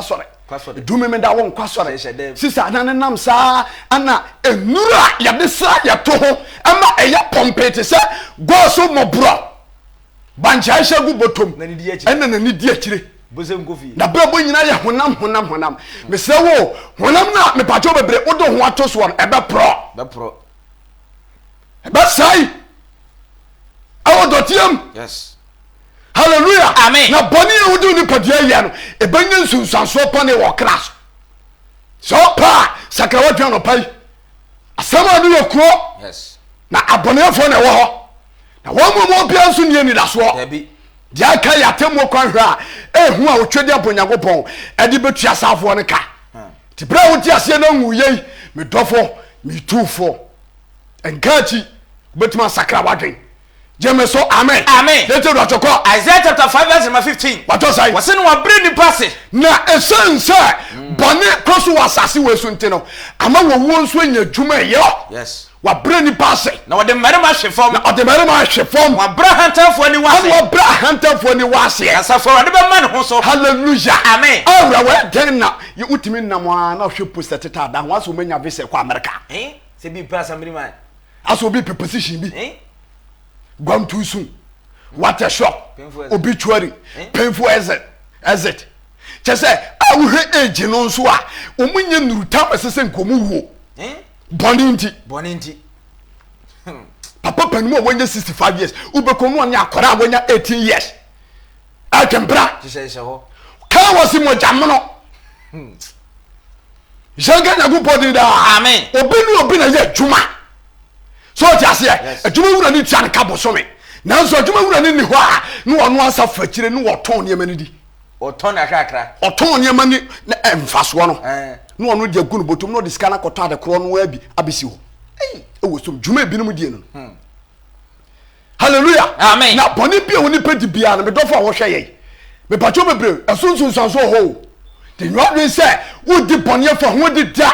asɔre. Du Memenda wo nkɔ asɔre. Sisa na ne nam saa ana nnuru a yɛde sra yɛto ho ɛma ɛyɛ pɔmpee te sɛ gɔɔso mmɔborɔ. Bankye ahyɛ gu bɔtɔm ɛna n'ani di akyire. Na brabɔ nyinaa yɛ honam honam honam. Mesrɛ wo honam no a mepakyɛw bebree wode ho ato soɔ no ɛbɛporɔ. Ɛbɛsɛe ɛwɔ dɔteɛ mu. Yes. Hallelujah. Amen. Na bɔne a wode wo nipadua yɛ no ɛbɛnya nsunsuansoɔ bɔne wɔ ɔkra so. Sɛ ɔpɛ a sakra w'adwene anɔpa yi. Asɛm a no yɛ kuro. Yes. Na abɔneɛfoɔ na ɛwɔ hɔ. Na wɔn mu mu obiara nso nni anidasoɔ. Dabi. Deɛ aka yɛ atemmuo kwan hwɛ a ɛhu a wɔtwa di abɔ Onyankopɔn ɛde bɛtua saafoɔ no ka. Nti berɛ a wote aseɛ na nwuiɛ yi, me dɔfo, metu fo. Nka akyi, wobɛtumi asakra w'adwen. Gye me so, amen. Amen. Yɛntie do atwɔkɔ. Isaiah chapter 5 verse number 15. Watɔ sɛn? Wɔse no wɔabrɛ nnipa ase. Na ɛsiane sɛ bɔne kɔ so wɔ asase wei so nti no, ama wɔwuo nso anya adwuma ɛyɔ. Yes. Wabrɛ nnipa ase. Na ɔde mmarima ahwe fam. Na ɔde mmarima ahwe fam. Wabrɛ ahantanfoɔ aniwa ase. Ɛna wabrɛ ahantanfoɔ aniwa aseɛ. Na asafo Awurade bɛma ne ho so. Hallelujah. Amen. Awura wɔ ɛdɛn na wotumi nam a na ɔhwɛ poster teta ada ho asɛ wɔmanya visa kɔ America. Eh? Sɛ bi pɛ assembly man. Asɛ obi pɛ position bi. Eh? Guam too soon. What a shock. Painful exit. Obituary. Eh? Painful exit. Exit. Kyɛ sɛ a wohwɛ age no nso a wɔn nyɛ nuru tam ɛsɛ sɛ nka wɔn wuo. Eh? Bɔne nti. Bɔne nti. Papa panin a wɔnyɛ 65 years wobɛkɔ no ɔne akɔra a wɔnya 18 years atwempra Hyehyɛ hɔ. kaa wɔ se mogya mono hyɛ nka Nyankopɔn din daa. Amen. Obi ne obi na yɛ adwuma so ɔte aseɛ. Yes. Adwuma wura ne tua ne ka bosome nanso adwuma wura ne ni hɔ a ne ɔno ansa fa akyire ne wɔtɔn nneɛma no di. Ɔtɔn akrakra. Ɔtɔn nneɛma ne na mfasoɔ no Ɛɛ. na ɔno de agu no bɔtɔm na ɔde sika no akɔtɔ ade korɔ no ara bi abɛsi hɔ. Ɛwɔ som dwuma ebinom die no no. Hallelujah. Amen. Na bɔne bi a onipa di biara no medɔfo a wɔhwɛ yɛn. Mepatwo bebree ɛso nsunsuanso wɔ hɔ o. De nyɛ ɔdwen sɛ wodi bɔne afa ho adi da.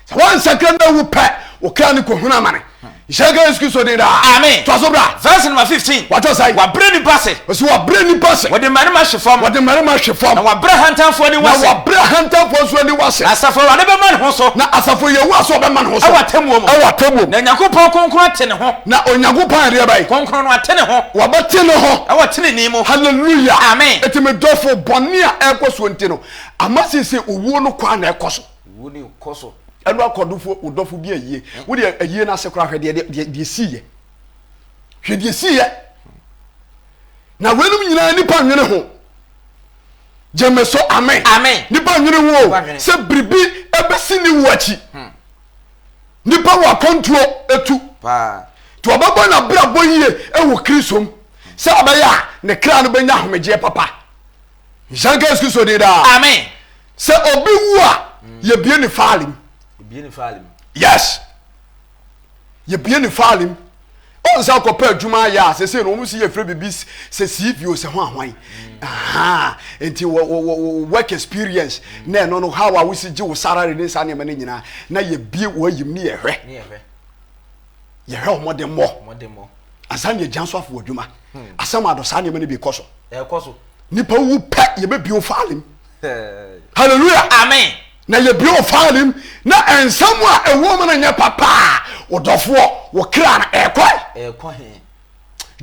Sɛ woansakra na awu pɛ, wo kra no kɔhunu amane. Nhyira nka Yesu Kristo din daa. Amen. Toa so bra. Verse number 15. Watɔ sɛn? Wabrɛ nipa ase. Ɔsi wabrɛ nipa ase. Wɔde mmarima hwe fam. Wɔde mmarima hwe fam. Na wabrɛ ahantanfoɔ aniwa Na ase. wabrɛ ahantanfoɔ nso aniwa ase. Na asafo Awurade bɛma ne ho so. Na asafo Yehowa nso ɔbɛma ne ho so. Ɛwɔ atemmuo mu. Ɛwɔ atemmuo mu. Na Onyankopɔn kronkron ate ne ho. Na Onyankopɔn adeɛ bɛn? Kronkron no ate ne ho. Wabɛte ne ho. Ɛwɔ tenenee mu. Hallelujah. Amen. Eti me dɔfo, bɔne a ɛrekɔ soɔ nti no, ama seesei owuo no kɔ a na ɛkɔ so. Owuo no kɔ so. Ɛno akɔdofo wo dɔfo bi ayie. Wo deɛ ayie no ase koraa hwɛ deɛ deɛ deɛ siiɛ. Hwɛ deɛ siiɛ. Na weinom nyinaa nipa nwene ho. Gyeme so amen. Amen. Nipa nwene ho o. Nipa Sɛ biribi ɛbɛsi ne wu akyi. Nipa wɔ akɔntuo etu. Paa. Nti ɔbɛbɔ n'abrabɔ yie ɛwɔ Kristo mu. Sɛ ɔbɛyɛ a ne kra no bɛnya ahomegyeɛ papa. Nhyira nka Yesu Kristo din daa. Amen. Sɛ obi wu a, yɛbie ne faale mu. Yɛbie ne faale mu. Yes. Yɛbie ne faale mu. Ɔn sɛ akɔpɛ adwuma ayɛ a sɛsɛ no wɔn si yɛfrɛ biribi sɛ CV o sɛ ho ahwan. Aha. Nti wɔ wɔ wɔ work experience na ɛno no how a wosi gye wo salary ne saa nneɛma no nyinaa na yɛbie wɔ ayim ne yɛhwɛ. Ne yɛhwɛ. Yɛhwɛ wɔn de mmɔ. Wɔn de mmɔ. Ansa na yɛgya nso afɔ adwuma. Asɛm adɔ saa nneɛma no bi kɔ so. Ɛkɔ so. Nipa wu pɛ yɛbɛbie wo faale mu. Hallelujah. Amen. Na yɛbie wo faale mu na nsɛm a ɛwɔ mu no nyɛ papa a wodɔfoɔ wo kra no ɛkɔ. Ɛkɔ he.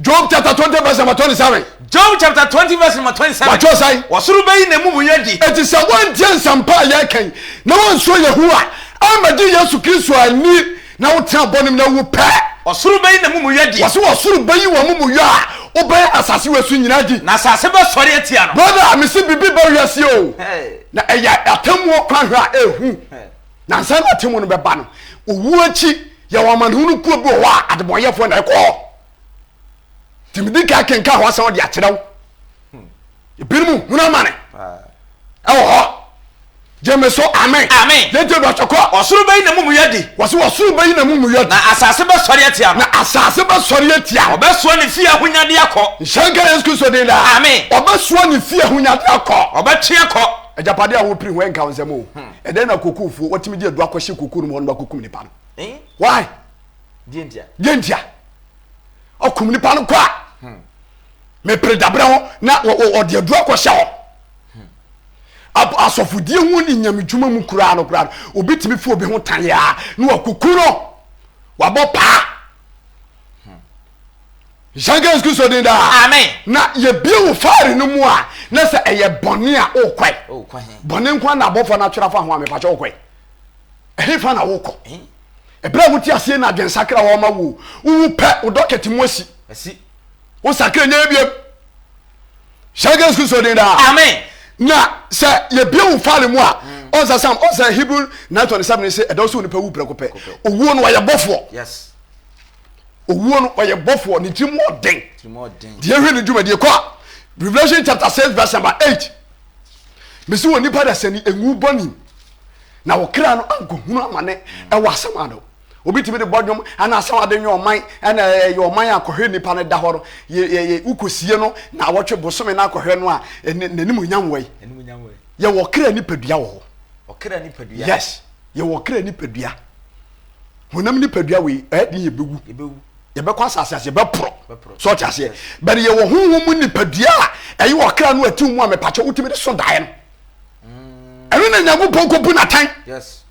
Job chapter 20 verse number 27. Job chapter 20 verse number 27. Watwerɛ sɛn? Wɔsoro bɛyi n'amumuyɛ adi. Eti sɛ woantie nsɛmpa a yɛreka yi na woansuro Yehowa ammɛgye Yesu Kristo anni na wotena bɔne mu na wu pɛ. Ɔsoro bɛyi n'amumuyɔ adi. Wɔse ɔsoro bɛyi w'amumuyɔ a wobɛyɛ asase wei so nyinaa adi. Na asase bɛsɔre atia no. Brother, mese biribi ba wiase o, na ɛyɛ atemmuo kwan hwɛ a ɛhu. Na ansa na atemmuo no bɛba no, owuo akyi, yɛwɔ amanehunu kuo bi wɔ hɔ a adebɔnyɛfoɔ na ɛkɔ hɔ. Nti medi kan kenkan hɔ asɛm de akyerɛ wo. Ebinom hunu amane ɛwɔ hɔ. Gyeme so amen. Amen. Yɛntie do atwɛkɔ. Ɔsoro bɛyi n'amumuyɔ adi. Wɔsi ɔsoro bɛyi n'amumuyɔ adi. Na asase bɛsɔre atia no. Na asase bɛsɔre atia no. Ɔbɛsoa ne fie ahonyadeɛ akɔ. Nhyira nka Yesu Kristo din daa. Amen. Ɔbɛsoa ne fie ahonyadeɛ akɔ. Ɔbɛtwe akɔ. Agyapadeɛ a wopiri ho ɛnka wo nsɛm o. Ɛdɛn na kokofoɔ wɔtumi de adu akɔhyɛ koko no mu hɔ no akɔkum nipa no? Why? Deɛ ntia? Deɛ ntia? Ɔkum nipa no kɔ a. Mepere dabrɛ ho na ɔde adu akɔhyɛ hɔ. Asɔfodie ho ne nyamedwuma mu koraa no koraa no, obi tumi fi obi ho tan a na wakuku no, wabɔ paa. Nhyira nka Yesu Kristo din daa. Amen. Na yɛbie wo file no mu a, na sɛ ɛyɛ bɔne a, wokɔe. Bɔne nko na abɔfoɔ no atwerɛ afa ho a, mepakyɛ wokɔe. Ɛhefa na wokɔ? Ɛberɛ a wote aseɛ na adwensakra wɔ ma wo, wowu pɛ, wo dɔkɛte mu asi. Wo sakra nyɛ biam. Hyɛ nka Yesu Kristo din daa. Amen. Na sɛ yɛbie wo file mu a, ɔnsɛ Sam, ɔnsɛ Hebrew 9:27 sɛ ɛdɔ sɛ onipa wu prɛko pɛ. Owuo no ɔyɛ bɔfoɔ. Yes. Owuo no ɔyɛ bɔfoɔ, ne tirim ɔden. Deɛ ɛhwɛ ne dwumadie kɔ a, Revelation chapter 6 verse number 8. Mesi wɔ nipa da sani enwu bɔne na wo kra no ankɔhunu amane ɛwɔ asɛm ano. Obi tumi de bɔ dwom ɛna asɛm ade nyɛ ɔman ɛna ɛyɛ ɔman akɔhwɛ nipa no da hɔ no yɛ yɛ wokɔsie no na awɔtwe bosome no akɔhwɛ no a n'anim nyam wɔ yi. Yɛwɔ kra nipadua wɔ hɔ. Ɔkra nipadua. Yes, yɛwɔ kra nipadua. Honam nipadua wei ɛyɛ den yɛbɛwu. Yɛbɛkɔ asase ase yɛbɛporɔ. So ɔte aseɛ. But yɛwɔ honhom mu nipadua a ɛyɛ ɔkra no ɛte mu a mepakyɛ wotumi de so daeɛ no. Ɛno na Nyankopɔn kɔbu n'atɛn. Yes.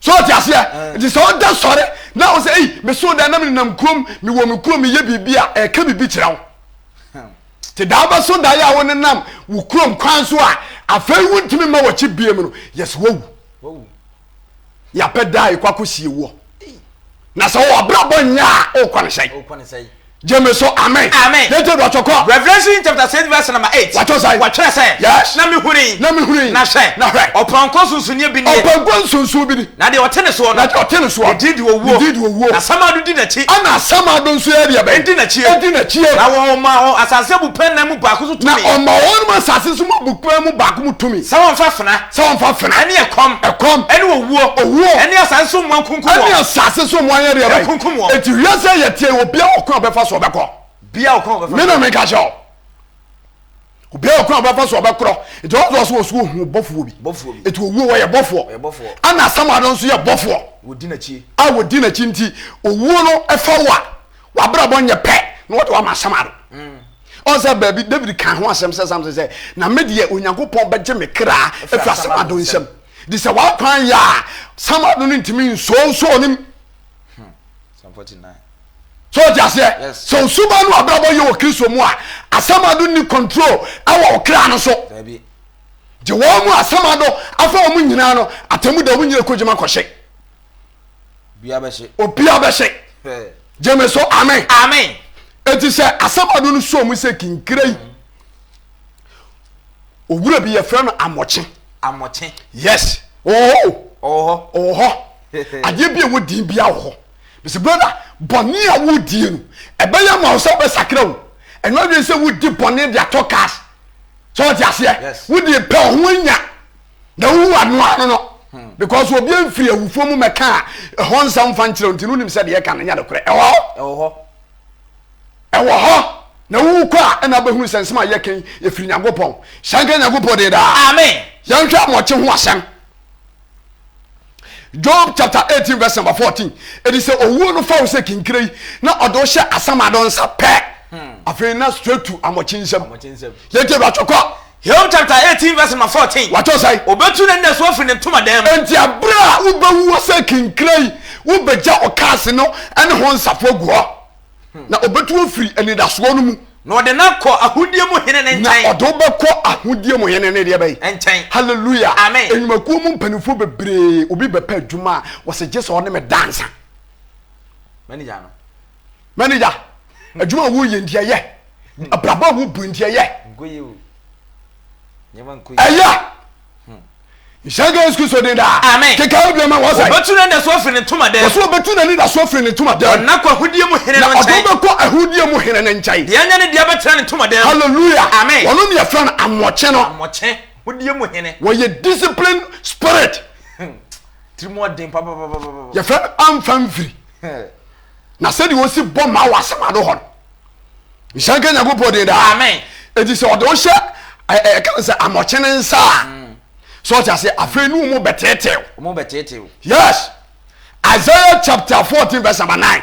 So ɔte aseɛ. Nti sɛ ɔda sɔre na ɔsɛ ei meso dan na menenam kurom mewɔ me kurom meyɛ biribi a ɛka biribi kyerɛ wo. Te daa bɛso daeɛ a wonenam wo kurom kwan so a afei wontumi mma w'akyi biem no yɛsɛ woawu. Yɛapɛ daa yɛkɔ akɔsie woɔ. Na sɛ wɔ abrabɔ nyɛ a wokɔ ne sɛn? Gyeme so amen. Amen. Yɛntie do atwɔ kɔ. Revelation chapter 6 verse number 8. Watwɔ sɛn? Wɔtwerɛ sɛ. Yes. Na mehunui. Na mehunui. Na hwɛ. Na hwɛ. Ɔpɔnkɔ nsonsonoeɛ bi nie. Ɔpɔnkɔ nsonsono bi ni. Na deɛ ɔte ne soɔ no. Na deɛ ɔte ne soɔ. Ne din de owuo. Ne din de owuo. Na Asamando di n'akyi. Ɛna Asamando nso yɛ deɛ bɛn? Di n'akyi. Di n'akyi. Na wɔma wɔn asase abupɛn nnan mu baako so tumi. Na ɔma wɔn asase so mu abupɛn mu baako mu tumi. Sɛ wɔmfa fena. Sɛ wɔmfa fena. Ɛne ɛkɔm. Ɛkɔm. Ɛne owuo. Owuo. Ɛne asase so mmoa nkunkum wɔn. Ɛne asase so mmoa nyɛ deɛ bɛn? Nkunkum wɔn. Eti wiase a yɛteɛ yi, obiara wɔ kwan a ɔbɛfa so ɔbɛkɔ. Obiara wɔ kwan a ɔbɛfa so. Me na meka kyerɛ wo. Obiara wɔ kwan a ɔbɛfa so ɔbɛkorɔ. Nti ɔsɔ ɔsɔ ɔsɔ ohun bɔfoɔ bi. Bɔfoɔ bi. Eti owuo wɔyɛ bɔfoɔ. Ɔyɛ bɔfoɔ. Ɛna asamado nso yɛ bɔfoɔ. Wɔdi n'akyi. A wɔdi n'akyi nti owuo no ɛfa wo a w'abrabɔ nyɛ pɛ na wɔde wama asamado. Ɔn sɛ baabi David kan ho asɛm sɛ Samson sɛ na me deɛ Onyankopɔn bɛgye me kra afiri asamado nsam. De sɛ w'akwan yɛ a samado no ntumi nsɔnsɔɔ ne mu. So ɔte aseɛ? Sɛ osuban no abrabɔ yɛ wɔ Kristo mu a, asamado nni control ɛwɔ wo kra no so. Gye wɔn mu asamado afa wɔn nyinaa no atemu da wɔn nyina kɔgyima kɔhye. Obia bɛhye. Gyeme so amen. Amen. Eti sɛ asamado no so mu sɛ kinkira yi. Owura bi yɛfrɛ no Amɔkye. Amɔkye. Yes. Ɔwɔ hɔ o. Ɔwɔ hɔ. Ɔwɔ hɔ. Adeɛ bi a ɛwɔ din bi wɔ hɔ. Mese brother, bɔne a wodie no, ɛbɛyɛ ma wo sɛ wobɛsakra o. Ɛno adwene sɛ wodi bɔne de atɔ cars. Sɛ ɔte aseɛ? Yes. Wode pɛ ɔho anya na wohu ano ano no. Because obi amfiri awufoɔ mu mɛka a ɛhɔ nsɛm mfa nkyerɛ wo nti no wonim sɛ deɛ ɛka no nyɛ nokorɛ. Ɛwɔ hɔ. Ɛwɔ hɔ. Ɛwɔ hɔ, na wowu kɔ a, ɛna wobɛhunu sɛ nsɛm a yɛka yi, ɛfiri Nyankopɔn. Hyɛ nka Nyankopɔn din daa. Amen. Yɛnhwɛ amoakye ho asɛm. Job chapter 18 verse number 14. Ɛdi sɛ owuo no fa wo sɛ kinkire yi na ɔde wo hyɛ asamado nsa pɛ. Afei na straight to amoakye nsam. Yɛntie watwɛ kɔ. Job chapter 18 verse number 14. Watwɛ sɛn? Obetu n'anidasoɔ afiri ne ntomadan mu. Enti abere a wobɛwu sɛ kinkire yi, wobɛgya ɔkaase no ne ho nsafo agu hɔ. Na ɔbɛtu wo afiri anidasoɔ no mu. Na ɔde no akɔ ahodeɛ mu hene no nkyɛn. Na ɔde wo bɛkɔ ahodeɛ mu hene no deɛ bɛn? Nkyɛn. Hallelujah. Amen. Nnwumakuo mu mpanimfoɔ bebree, obi bɛpɛ adwuma a, wɔsɛ gye sɛ ɔne me dansa. Manager no. Manager, adwuma a woyɛ nti ɛyɛ. Abrabɔ a wobu nti ɛyɛ. Nkɔ yie o. Nneɛma nkɔ yie. Ɛyɛ. Nhyira nka Yesu Kristo din daa. Amen. Keka wo ma wɔsɛ. Ɔbɛtu n'anidasoɔ afiri ne ntomadan mu. Wɔsɛ ɔbɛtu n'anidasoɔ afiri ne ntomadan mu. Ɔde akɔ ahudeɛ mu hene no nkyɛn. Na ɔde wobɛkɔ ahudeɛ mu hene no nkyɛn. Deɛ anya ne deɛ bɛtena ne ntomadan mu. Hallelujah. Amen. Wɔno ne yɛfrɛ no amoɔkye no. Amoɔkye, ahudeɛ mu hene. Wɔyɛ discipline spirit. Tirimuɔden papapapapa. Yɛfrɛ no amfa mfiri. Na sɛdeɛ ɔsi bɔ ma wɔ asɛm ano hɔ no. Nhyira nka Nyankopɔn din daa. Amen. Eti sɛ ɔde wo hyɛ ɛka no sɛ amɔkye ne nsa a mm. sɛ ɔte ase afei ne wɔn bɛteetew. Wɔn bɛteetew. Yes. Isaiah chapter 14 verse number 9.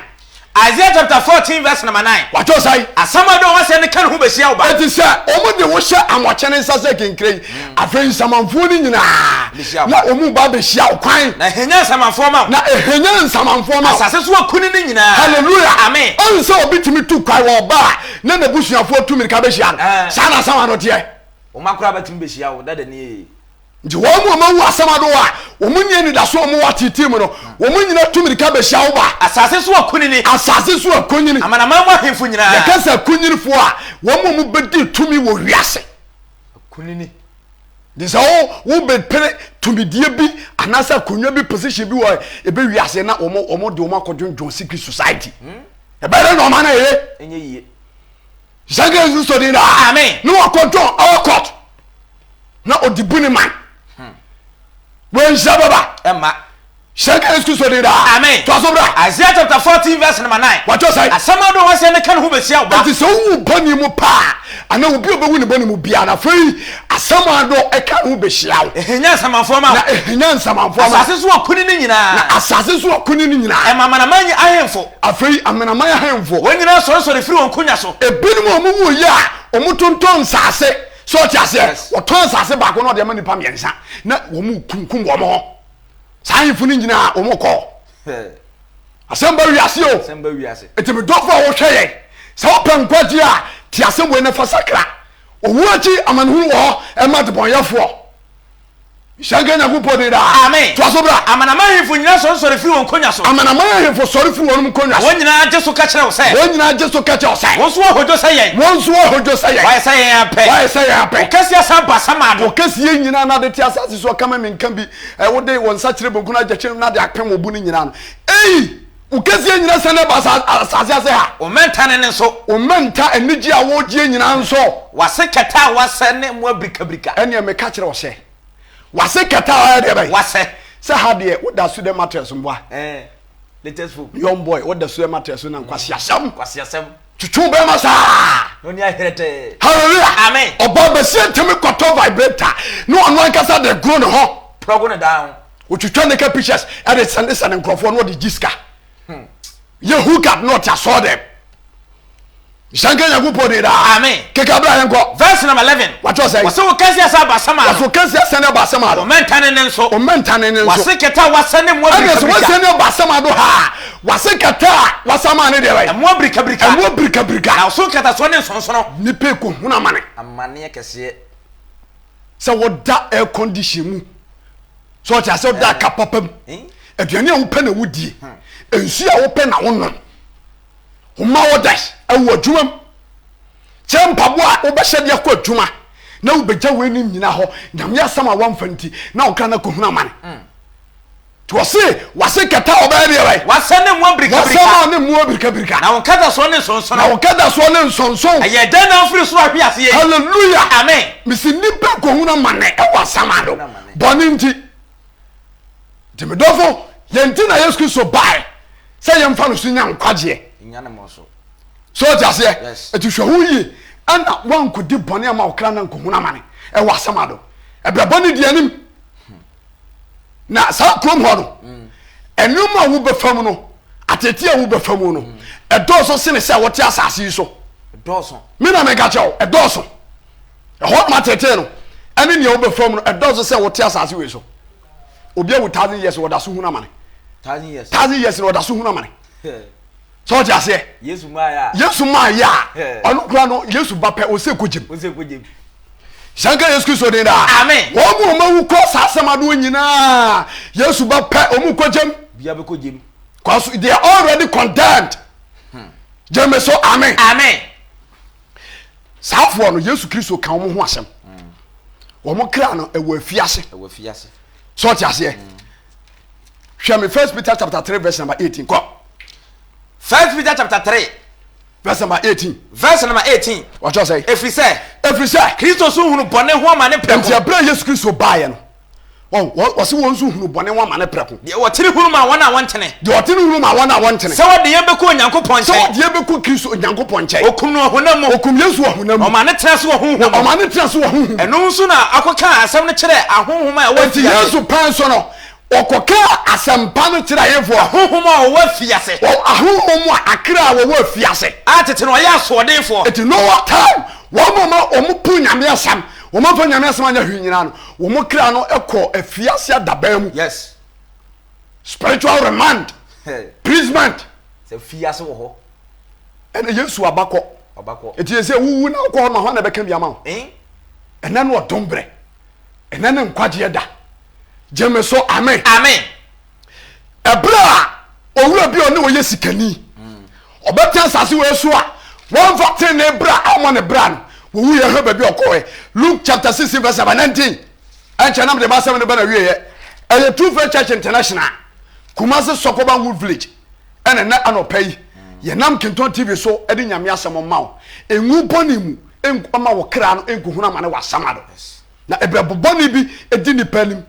Isaiah chapter 14 verse number 9. Watwerɛ sɛn? Asamando a wɔasɛe no ka ne ho bɛhyia wo ba. Enti sɛ wɔde wo hyɛ amoakye no nsa sɛ kenkre yi, afei nsamanfoɔ no nyinaa na wɔn ba bɛhyia wo kwan. Na ɛhanya nsamanfoɔ ma wo. Na ɛhanya nsamanfoɔ ma wo. Asase so akunini nyinaa. Hallelujah. Amen. Ɔn sɛ obi tumi tu kwan wɔ ɔba a na n'abusuafoɔ tu mirika bɛhyia no. Saa na asamando teɛ. Wo mma koraa bɛtumi bɛhyia wo, dada nie. Nti wɔn mu a wɔawu asɛm ado a wɔn nni anidaso a wɔwɔ ateetee mu no, wɔn nyinaa tu mmirika bɛhyia wo ba. Asase so akunini. Asase so akunini. Amanaman mu ahemfo nyinaa. Yɛka sɛ akunyinifoɔ a, wɔn a wɔbɛdi tumi wɔ wiase. Akunini. Nti sɛ wo wobɛpere tumidie bi anaasɛ akonnwa bi position bi wɔ ebe wiase na wɔn wɔn de wɔn akɔdwondwon secret society. Hmm? Ɛbɛyɛ dɛ na ɔma no ɛyɛ. Ɛnyɛ yie. Hyɛnka Yesu Kristo din daa. Amen. Ne wakɔdwɔn our court. Na ɔde bu ne man. Hmm. Wɔnhyira bɛba. Ɛma. Hyɛnka Yesu Kristo din daa. Amen. Toa so bra. Isaiah chapter 14 verse number 9. Watɔ sɛ. Asɛm a ɔde wɔn ne ka ne ho bɛhyia wo ba. Enti sɛ wowu bɔne mu paa anaa obi a ɔbɛwu ne bɔne mu biara na afei asɛm a dɔ ɛka ne ho bɛhyia wo. Ɛhenya nsamanfoɔ ma wo. Na ɛhenya nsamanfoɔ ma wo. Asase so akunini nyinaa. Na asase so akunini nyinaa. Ɛma amanaman ahemfo. Afei amanaman ahemfo. Wɔn nyinaa sɔresɔre firi wɔn nkonnwa so. Ebinom a wɔwuiɛ a wɔtontɔn nsase, so ɔte aseɛ? Wɔtɔn nsase baako na wɔde ama nnipa mmiɛnsa na wɔkunkum wɔn ho. Saa ahemfo no nyinaa wɔkɔ. Asɛm ba wiase o. Asɛm ba wiase. Enti me dɔfo a wohwɛ yɛn, sɛ wopɛ nkwagye a, te asɛm wei na fa sakra. Owu akyi amanehunu wɔ hɔ ɛma adebɔnyɛfoɔ. Nhyira nka Nyankopɔn din daa. Amen. Toa so bra. Amanaman ahemfo nyinaa sɔresɔre firi wɔn nkonnwa so. Amanaman ahemfo sɔre firi wɔn nkonnwa so. Na wɔn nyinaa gye so ka kyerɛ wo sɛ. Wɔn nyinaa gye so ka kyerɛ wo sɛ. Wɔn nso ahodwo sɛ yɛn. Wɔn nso ahodwo sɛ yɛn. Wɔayɛ sɛ yɛn ara pɛ. Wɔayɛ sɛ yɛn ara pɛ. Wo kɛseɛ san ba asamando. Wo kɛseɛ nyinaa na ade te asase so ɔka ma menka bi. Ɛ wode wɔn nsa kyerɛ benkum na agya kyerɛ na de apem wo bo no nyinaa no. Ei! Wo kɛseɛ nyinaa sane ba asase ase ha. Wo mmɛnta ne ne nso. Wo mmɛnta anigyeɛ a woregyeɛ nyinaa nso. W'ase kɛtɛ a woasɛ ne mmoa birikabirika. Ɛnneɛ meka kyerɛ wo sɛ. W'ase kɛtɛ a ɔyɛ deɛ bɛn? Woasɛ. Sɛ ha deɛ woda so dɛ mattress mboa. Ɛɛ latest foam. Young boy woda so dɛ mattress so na nkwaseasɛm. Nkwaseasɛm. Twitwi wo bɛrima saa. Na ɔni aherɛtɛɛ. Hallelujah. Amen. Ɔbaa basia ntumi kɔtɔ vibrator na ɔno ankasa de goro ne ho. Prɔgo ne dan ho. Otwitwa naked pictures ɛde sɛnde sɛnde nkurɔfoɔ na ɔde gye sika. Yɛ hook up na ɔte asɔɔ dɛm. Nhyira nka Nyankopɔn din daa. Amen. Keka bra yɛn kɔ. Verse number 11. Watwerɛ sɛn? Wɔsɛ wo kɛseɛ sɛ abasɛm ano. Wɔsɛ wo kɛseɛ sɛ ne abasɛm ano. Wɔmɛnta ne ne nso. Wɔmɛnta ne ne nso. Wɔse kɛtɛ a wasɛ ne mmoa Ɛna sɛ birikabirika. wɔsɛ ne abasɛm ano ha a, wɔse kɛtɛ a wasɛ ama ne deɛ bɛn? Mmoa birikabirika. Mmoa birikabirika. Na ɔso nkatasoɔ ne nsonsono. Nipa ekohunu amane. Amaneɛ kɛseɛ. Sɛ wɔda air condition mu. Sɛ ɔte asɛ ɔda aka papa mu. Aduane a wopɛ na wodie. Nsuo a wopɛ na wonom. Woma orders wɔ adwuma mu. Kyerɛ mpaboa a wobɛhyɛ de akɔ adwuma na wobɛgya w'anim nyina hɔ. Nyame asɛm a woamfa nti na wo kra no akɔhunu amane. Nti wɔse wase kɛtɛ a wɔbɛyɛ deɛ bɛn? Wasɛ ne mmoa birikabirika. Wasɛ ma ne mmoa birikabirika. Na wo nkatasoɔ ne nsonsono. Na wo nkatasoɔ ne nsonson. Ɛyɛ dɛn na wofiri soro ahwe aseɛ yi? Hallelujah. Amen. Mesi nnipa kɔhunu amane ɛwɔ asamando bɔne nti. Nti me dɔfo, yɛn nti na Yesu Kristo bae sɛ yɛmfa no so nya nkwagyeɛ. So ɔte aseɛ? Ɛti hwɛ ho yie ɛna woankɔdi bɔne ama wo kra no ankɔhunu amane ɛwɔ asɛm ado. Ɛbrɛ bɔne di anim. Na saa kurom hɔ no, nneɛma a wobɛfa mu no, atete a wobɛfa mu no, ɛdɔɔso sene sɛ wote asase yi so. Me na meka kyerɛ wo, ɛdɔɔso. Ɛhɔ nom atetee no ɛne nea wobɛfa mu no ɛdɔɔso sɛ wote asase wei so. Obi awu thousand years wɔda so hunu amane. Thousand years. Thousand years na wɔda so hunu amane. Sɛ ɔte aseɛ. Yesu maa yɛ a. Yesu maa yɛ a. Ɔno kura no Yesu ba pɛ ɔsɛ kɔ gyem. Ɔsɛ kɔ gyem. Hyɛnka Yesu Kristo din daa. Amen. Wɔn mu wɔn awu kɔ saa asɛm adoɔ nyinaa Yesu ba pɛ wɔn kɔ gyem. Bia bɛ kɔ gyem. Cause they are already condemned. Gyeme so amen. Amen. Saa afoɔ no Yesu Kristo ka wɔn ho asɛm. Wɔn kra no ɛwɔ afiase. Ɛwɔ afiase. Sɛ ɔte aseɛ. Hwɛ me First Peter chapter 3 verse number 18 kɔ. First Peter chapter 3 verse number 18. Verse number 18. Wɔkyerɛ sɛ. Ɛfiri sɛ. Ɛfiri sɛ. Kristo so hunu bɔne ho amane prɛko. Nti ɛberɛ a Yesu Kristo baeɛ no. Wɔse wɔn nso hunu bɔne ho amane prɛko. Deɛ ɔtene hunu ma wɔn a wɔntene. Deɛ ɔtene hunu ma wɔn a wɔntene. Sɛ wɔde yɛn bɛkɔ Onyankopɔn nkyɛn. Sɛ wɔde yɛn bɛkɔ Kristo Onyankopɔn nkyɛn. Ɔkum no ɔhonam mu. Ɔkum Yesu ɔhonam mu. Ɔma ne tena ase wɔ honhom mu. Na ɔma ne tena ase wɔ honhom mu. Ɛno nso na akɔka asɛm no kyerɛ ahonhom a ɛwɔ Enti afiase. Yesu pɛn so no, Ɔkɔkaa asɛmpa no kyerɛɛ ahefoɔ. Ahonhom a wɔwɔ afiase. Wɔ ahonhom a akra a wɔwɔ afiase. A tete no wɔyɛ asoɔdenfoɔ. Enti Noah time, wɔn a wɔn po Nyame asɛm, wɔn amfa Nyame asɛm anyɛ hwee nyinaa no, wɔn kra no kɔɔ afiase adaban mu. Yes. Spiritual remand. Prisonment. Sɛ fiase wɔ hɔ. Ɛna Yesu abakɔ. Ɔbakɔ. Enti yɛ sɛ wuwu na wokɔ hɔ no ma hwan na ɛbɛka bi ama wo? Eh? Ɛnɛ no ɔdom berɛ. Ɛnɛ ne nkwagyeɛ da. Gye me so, amen. Amen. Ɛberɛ a owura bi a ɔne ɔyɛ sikani ɔbɛte asase wei so a wɔmfa tenenee bra ammɔ ne bra no, wɔwu yɛ hwɛ baabi a ɔkɔɛ. Luke chapter 16 verse number 19. Ɛnkyɛ na mede m'asɛm no bɛ na wieɛ. Ɛyɛ True Faith Church International, Kumasi Sɔkɔban Wood Village. Ɛna ɛnɛ anɔpa yi, yɛnam Kentɔn TV so de Nyame asɛm ma wo. Ngu bɔne mu mma wo kra no nkohunu amane wɔ asamado. Na ɛbrɛbo bɔne bi di nnipa anim.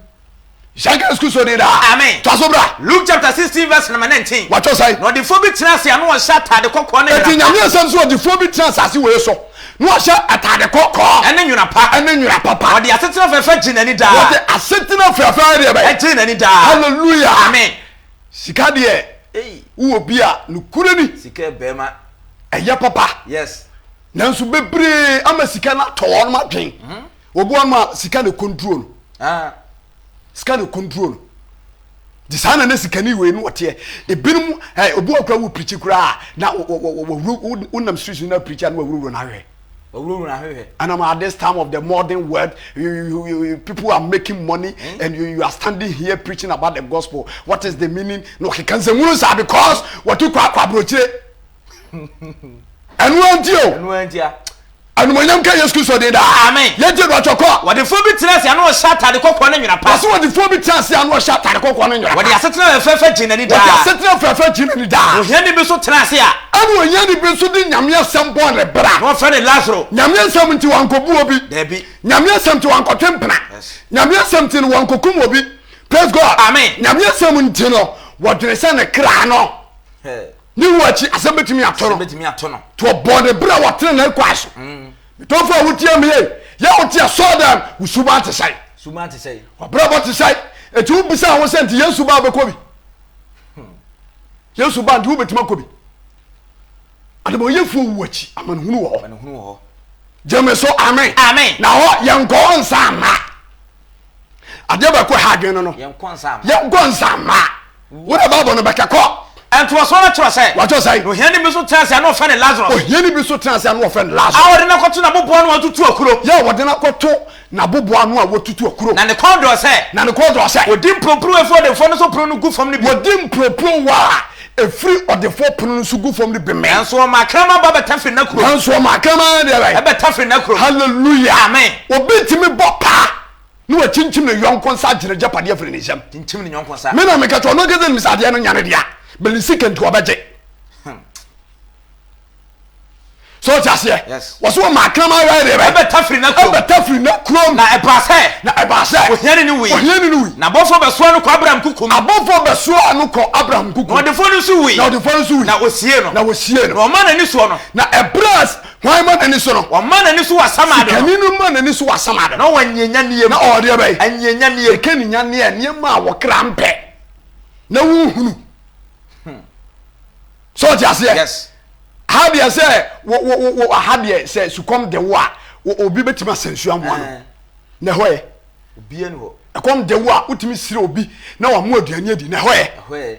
Nhyira nka Yesu Kristo din daa. Amen. Toa so bra. Luke chapter 16 verse number 19. Wɔatwerɛ sɛn? Na ɔdefoɔ bi tena ase a na ɔhyɛ ataade kɔkɔɔ ne nwera Enti pa. Nyame asɛm sɛ ɔdefoɔ bi tena asase wei so na ɔhyɛ ataade kɔkɔɔ. Ɛne nwera pa. Ɛne nwera papa. Ɔde asetena fɛfɛ gyee n'ani daa. Wɔde asetena fɛfɛ deɛ bɛn? Ɛgyee n'ani daa. Hallelujah. Amen. Sika deɛ wowɔ bi a nokorɛ ni. Sika yɛ bɛɛma. Ɛyɛ papa. Yes. Nanso bebree ama sika no atɔ wɔn adwen. Obi wɔn a sika na control no. Ah. Sika na control no. Di saa na ne sikani wei no ɔteɛ. Ebinom ɛ obi wɔ kura wo pirikyi koraa na wɔ wonam street na pirikyi a na wɔawurawura n'ahwehwɛ. Wɔawurawura n'ahwehwɛ. And I'm at this time of the modern world, you, you, you, people are making money mm. and you, you are standing here preaching about the gospel. What is the meaning? No, he can say because what you call aburokyire. Ɛno ara nti o. Ɛno ara nti a. Animuonyam nka Yesu Kristo din daa. Amen. Yɛn tie do atwɔ kɔ. Wɔdefoɔ bi tena ase a na ɔhyɛ ataade kɔkɔɔ ne nwera pa. Wɔsi wɔdefoɔ bi tena ase a na ɔhyɛ ataade kɔkɔɔ ne nwera pa. Wɔde asetena fɛfɛɛfɛ gyee n'ani daa. Wɔde asetena fɛfɛɛfɛ gyee n'ani daa. Ohiani bi nso tena ase a. Ɛna ohiani bi nso de Nyame asɛm bɔɔ ne bra. Na wɔfrɛ no Lasaro. Nyame asɛm nti wankɔbu obi. Dabi. Nyame asɛm nti wankɔtwe mpena. Yes. Nyame asɛm nti no wankokum obi. Praise God. Amen. Nyame asɛm nti no wɔdwene sɛ ne kra no. Ne wu akyi, asɛm bɛtumi ato no. Bɛtumi ato no. To ɔbɔɔ ne berɛ a wɔtene ne kwan so. Mm. Metɔfo a wotie me yei, yɛ wote asɔɔ dɛm, wo suban te sɛn? Suban te sɛn? Wabrabɔ te sɛn? Eti wobisa ho sɛ nti Yesu ba wobɛkɔ bi? Hmm. Yesu ba nti wobɛtumi akɔ bi? Adebɔyɛfoɔ wu akyi, amanehunu wɔ hɔ. Amanehunu wɔ hɔ. Gyeme so amen. Amen. Na hɔ yɛnkɔ nsa mma. Adeɛ baako ɛha adwene no no. Yɛnkɔ nsa mma. Yɛnkɔ nsa mma. Wo na Bible no bɛka kɔ. Ntoasoɔ no kyerɛ sɛ. Wɔatwerɛ sɛn? Na ohiani bi nso tena ase a na wɔfrɛ no Lasarus. Ohiani bi nso tena ase a na wɔfrɛ no Lasarus. A wɔde no akɔto n'aboboa ano a wɔatutu akuro. Yɛ a wɔde no akɔto n'aboboa ano a wɔatutu akuro. Na ne kɔn dɔɔ sɛ. Na ne kɔn dɔɔ sɛ. Wɔdi mporoporowa a ɛfiri ɔdefoɔ no so pono no gu fam no bi. Wɔdi mporoporowa a ɛfiri ɔdefoɔ pono no so gu fam no bi mee. Nanso wɔmaa akraman ba bɛtafere n'akuro. Nanso wɔmaa akraman deɛ bɛn? Ɛbɛtafere n'akuro. Hallelujah. Amen. Obi ntumi bɔ paa. Na wakyinkyim ne yɔnko nsa agye n'agyapadeɛ afiri ne nsam. Kyinkyim ne yɔnko nsa. Me na meka kyerɛ ɔno ankasa nim sɛ adeɛ no nya ne dea, but ne sika nti ɔbɛgye. Hmm. So ɔte aseɛ? Yes. Wɔso wɔn akraman wɛ deɛ bɛ. Ɛbɛta firi na kurom. Ɛbɛta firi na kurom. Na ɛbaa sɛ. Na ɛbaa sɛ. Ohiani no wui. Ohiani no wui. Na abɔfoɔ bɛsoa no kɔ Abraham kukum. Abɔfoɔ bɛsoa no kɔ Abraham kukum. Na ɔdefoɔ no nso wui. Na ɔdefoɔ no nso wui. Na wɔsiee no. Na wɔsiee no. Na ɔma n'ani soɔ no. Na ɛberɛ a Hwan ma n'ani so no? Wɔma n'ani so wɔ asamado no. Sikani no ma n'ani so wɔ asamado. Na ɔwɔ anianyanneɛ mu. Na ɔwɔ deɛ bɛn? Anianyanneɛ mu. Yɛka anianyanneɛ a, nneɛma a wɔkra mpɛ na wonhunu. Hmm. So ɔte aseɛ? Yes. Ha deɛ sɛ wo wo wo ha deɛ sɛ sukɔm de wo a obi bɛtumi asɛ nsuo amoa no. Eh. Na ɛhɔ yɛ. Obiara ni hɔ. Ɛkɔm de wo a wotumi srɛ obi na wamoa aduane adi na ɛhɔ yɛ. Ɛhɔ yɛ.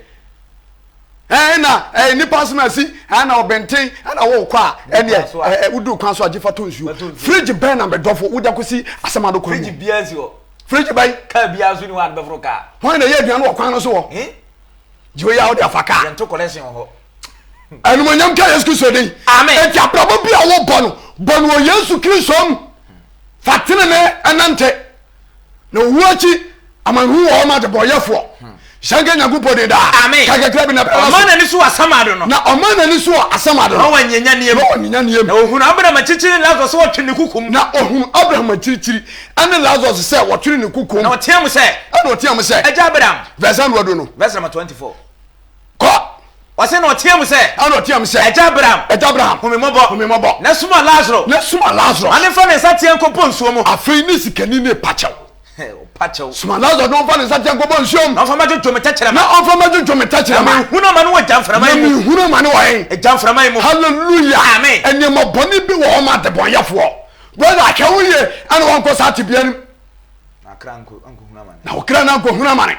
Ɛɛ na ɛɛ nipa asem asi ɛɛ na ɔbɛnten ɛna wɔkɔ a ɛneɛ ɛɛ wodu kwan so a gyefa tɔ nsuo fridge bɛn na mɛdɔfo wode akɔsi asɛm ado kwan mu fridge biara nsi hɔ fridge bɛn kaa biara nso ni hɔ a bɛforo kaa hwan na ɛyɛ aduane wɔ kwan no so wɔ gye oyi a wode afa kaa yɛnto collection wɔ hɔ Animuonyam nka Yesu Kristo din. Amen. Enti abrabɔ bi a wobɔ no, bɔ no wɔ Yesu Kristo mu. Fa tenene nante. Na owu akyi, amanehunu wɔ hɔ ma adebɔyɛfoɔ. Hyɛ nka Nyankopɔn din daa. Amen. Ka kakra bi na bɛra so. Ɔmaa n'ani so wɔ asamado no. Na ɔmaa n'ani so wɔ asamado no. Na ɔwɔ anianyaneɛ mu. Na ɔwɔ anianyaneɛ mu. Na ɔhunuu Abraham akyirikyiri ne Lasarus sɛ wɔtwere ne kuku mu. Na ɔhunuu Abraham akyirikyiri ne Lasarus sɛ wɔtwere ne kuku mu. Na ɔteaa mu sɛ. Ɛna ɔteaa mu sɛ. Agya Abraham. Verse ano adu no. Verse number 24. Kɔ. Ɔse na ɔteaa mu sɛ. Ɛna ɔteaa mu sɛ. Agya Abraham. Agya Abraham. Hu me mmɔbɔ. Hu me mmɔbɔ. Na soma Lasaro. Na soma Lasarus. Ma no mfa ne nsateaa nkɔpɔ nsuo mu. Afei ne sikani no repa kyɛw. Ɔpa kyɛw. Soma Lasarus na ɔmfa ne nsateaa nkɔbɔ nsuom. Na ɔmfa mmɛdwodwo me tɛkyerɛma. Na ɔmfa mmɛdwodwo me tɛkyerɛma. Na menhunu amane wɔ gyamframa yi mu. Na menhunu amane wɔ he? Gyamframa yi mu. Hallelujah. Amen. Nneɛma bɔne bi wɔ hɔ ma adebɔnyɛfoɔ. Brother, hwɛ wo yie ɛna wankɔ saa tebea no mu. Na akra ankɔhunu amane. Na ɔkra no ankɔhunu amane.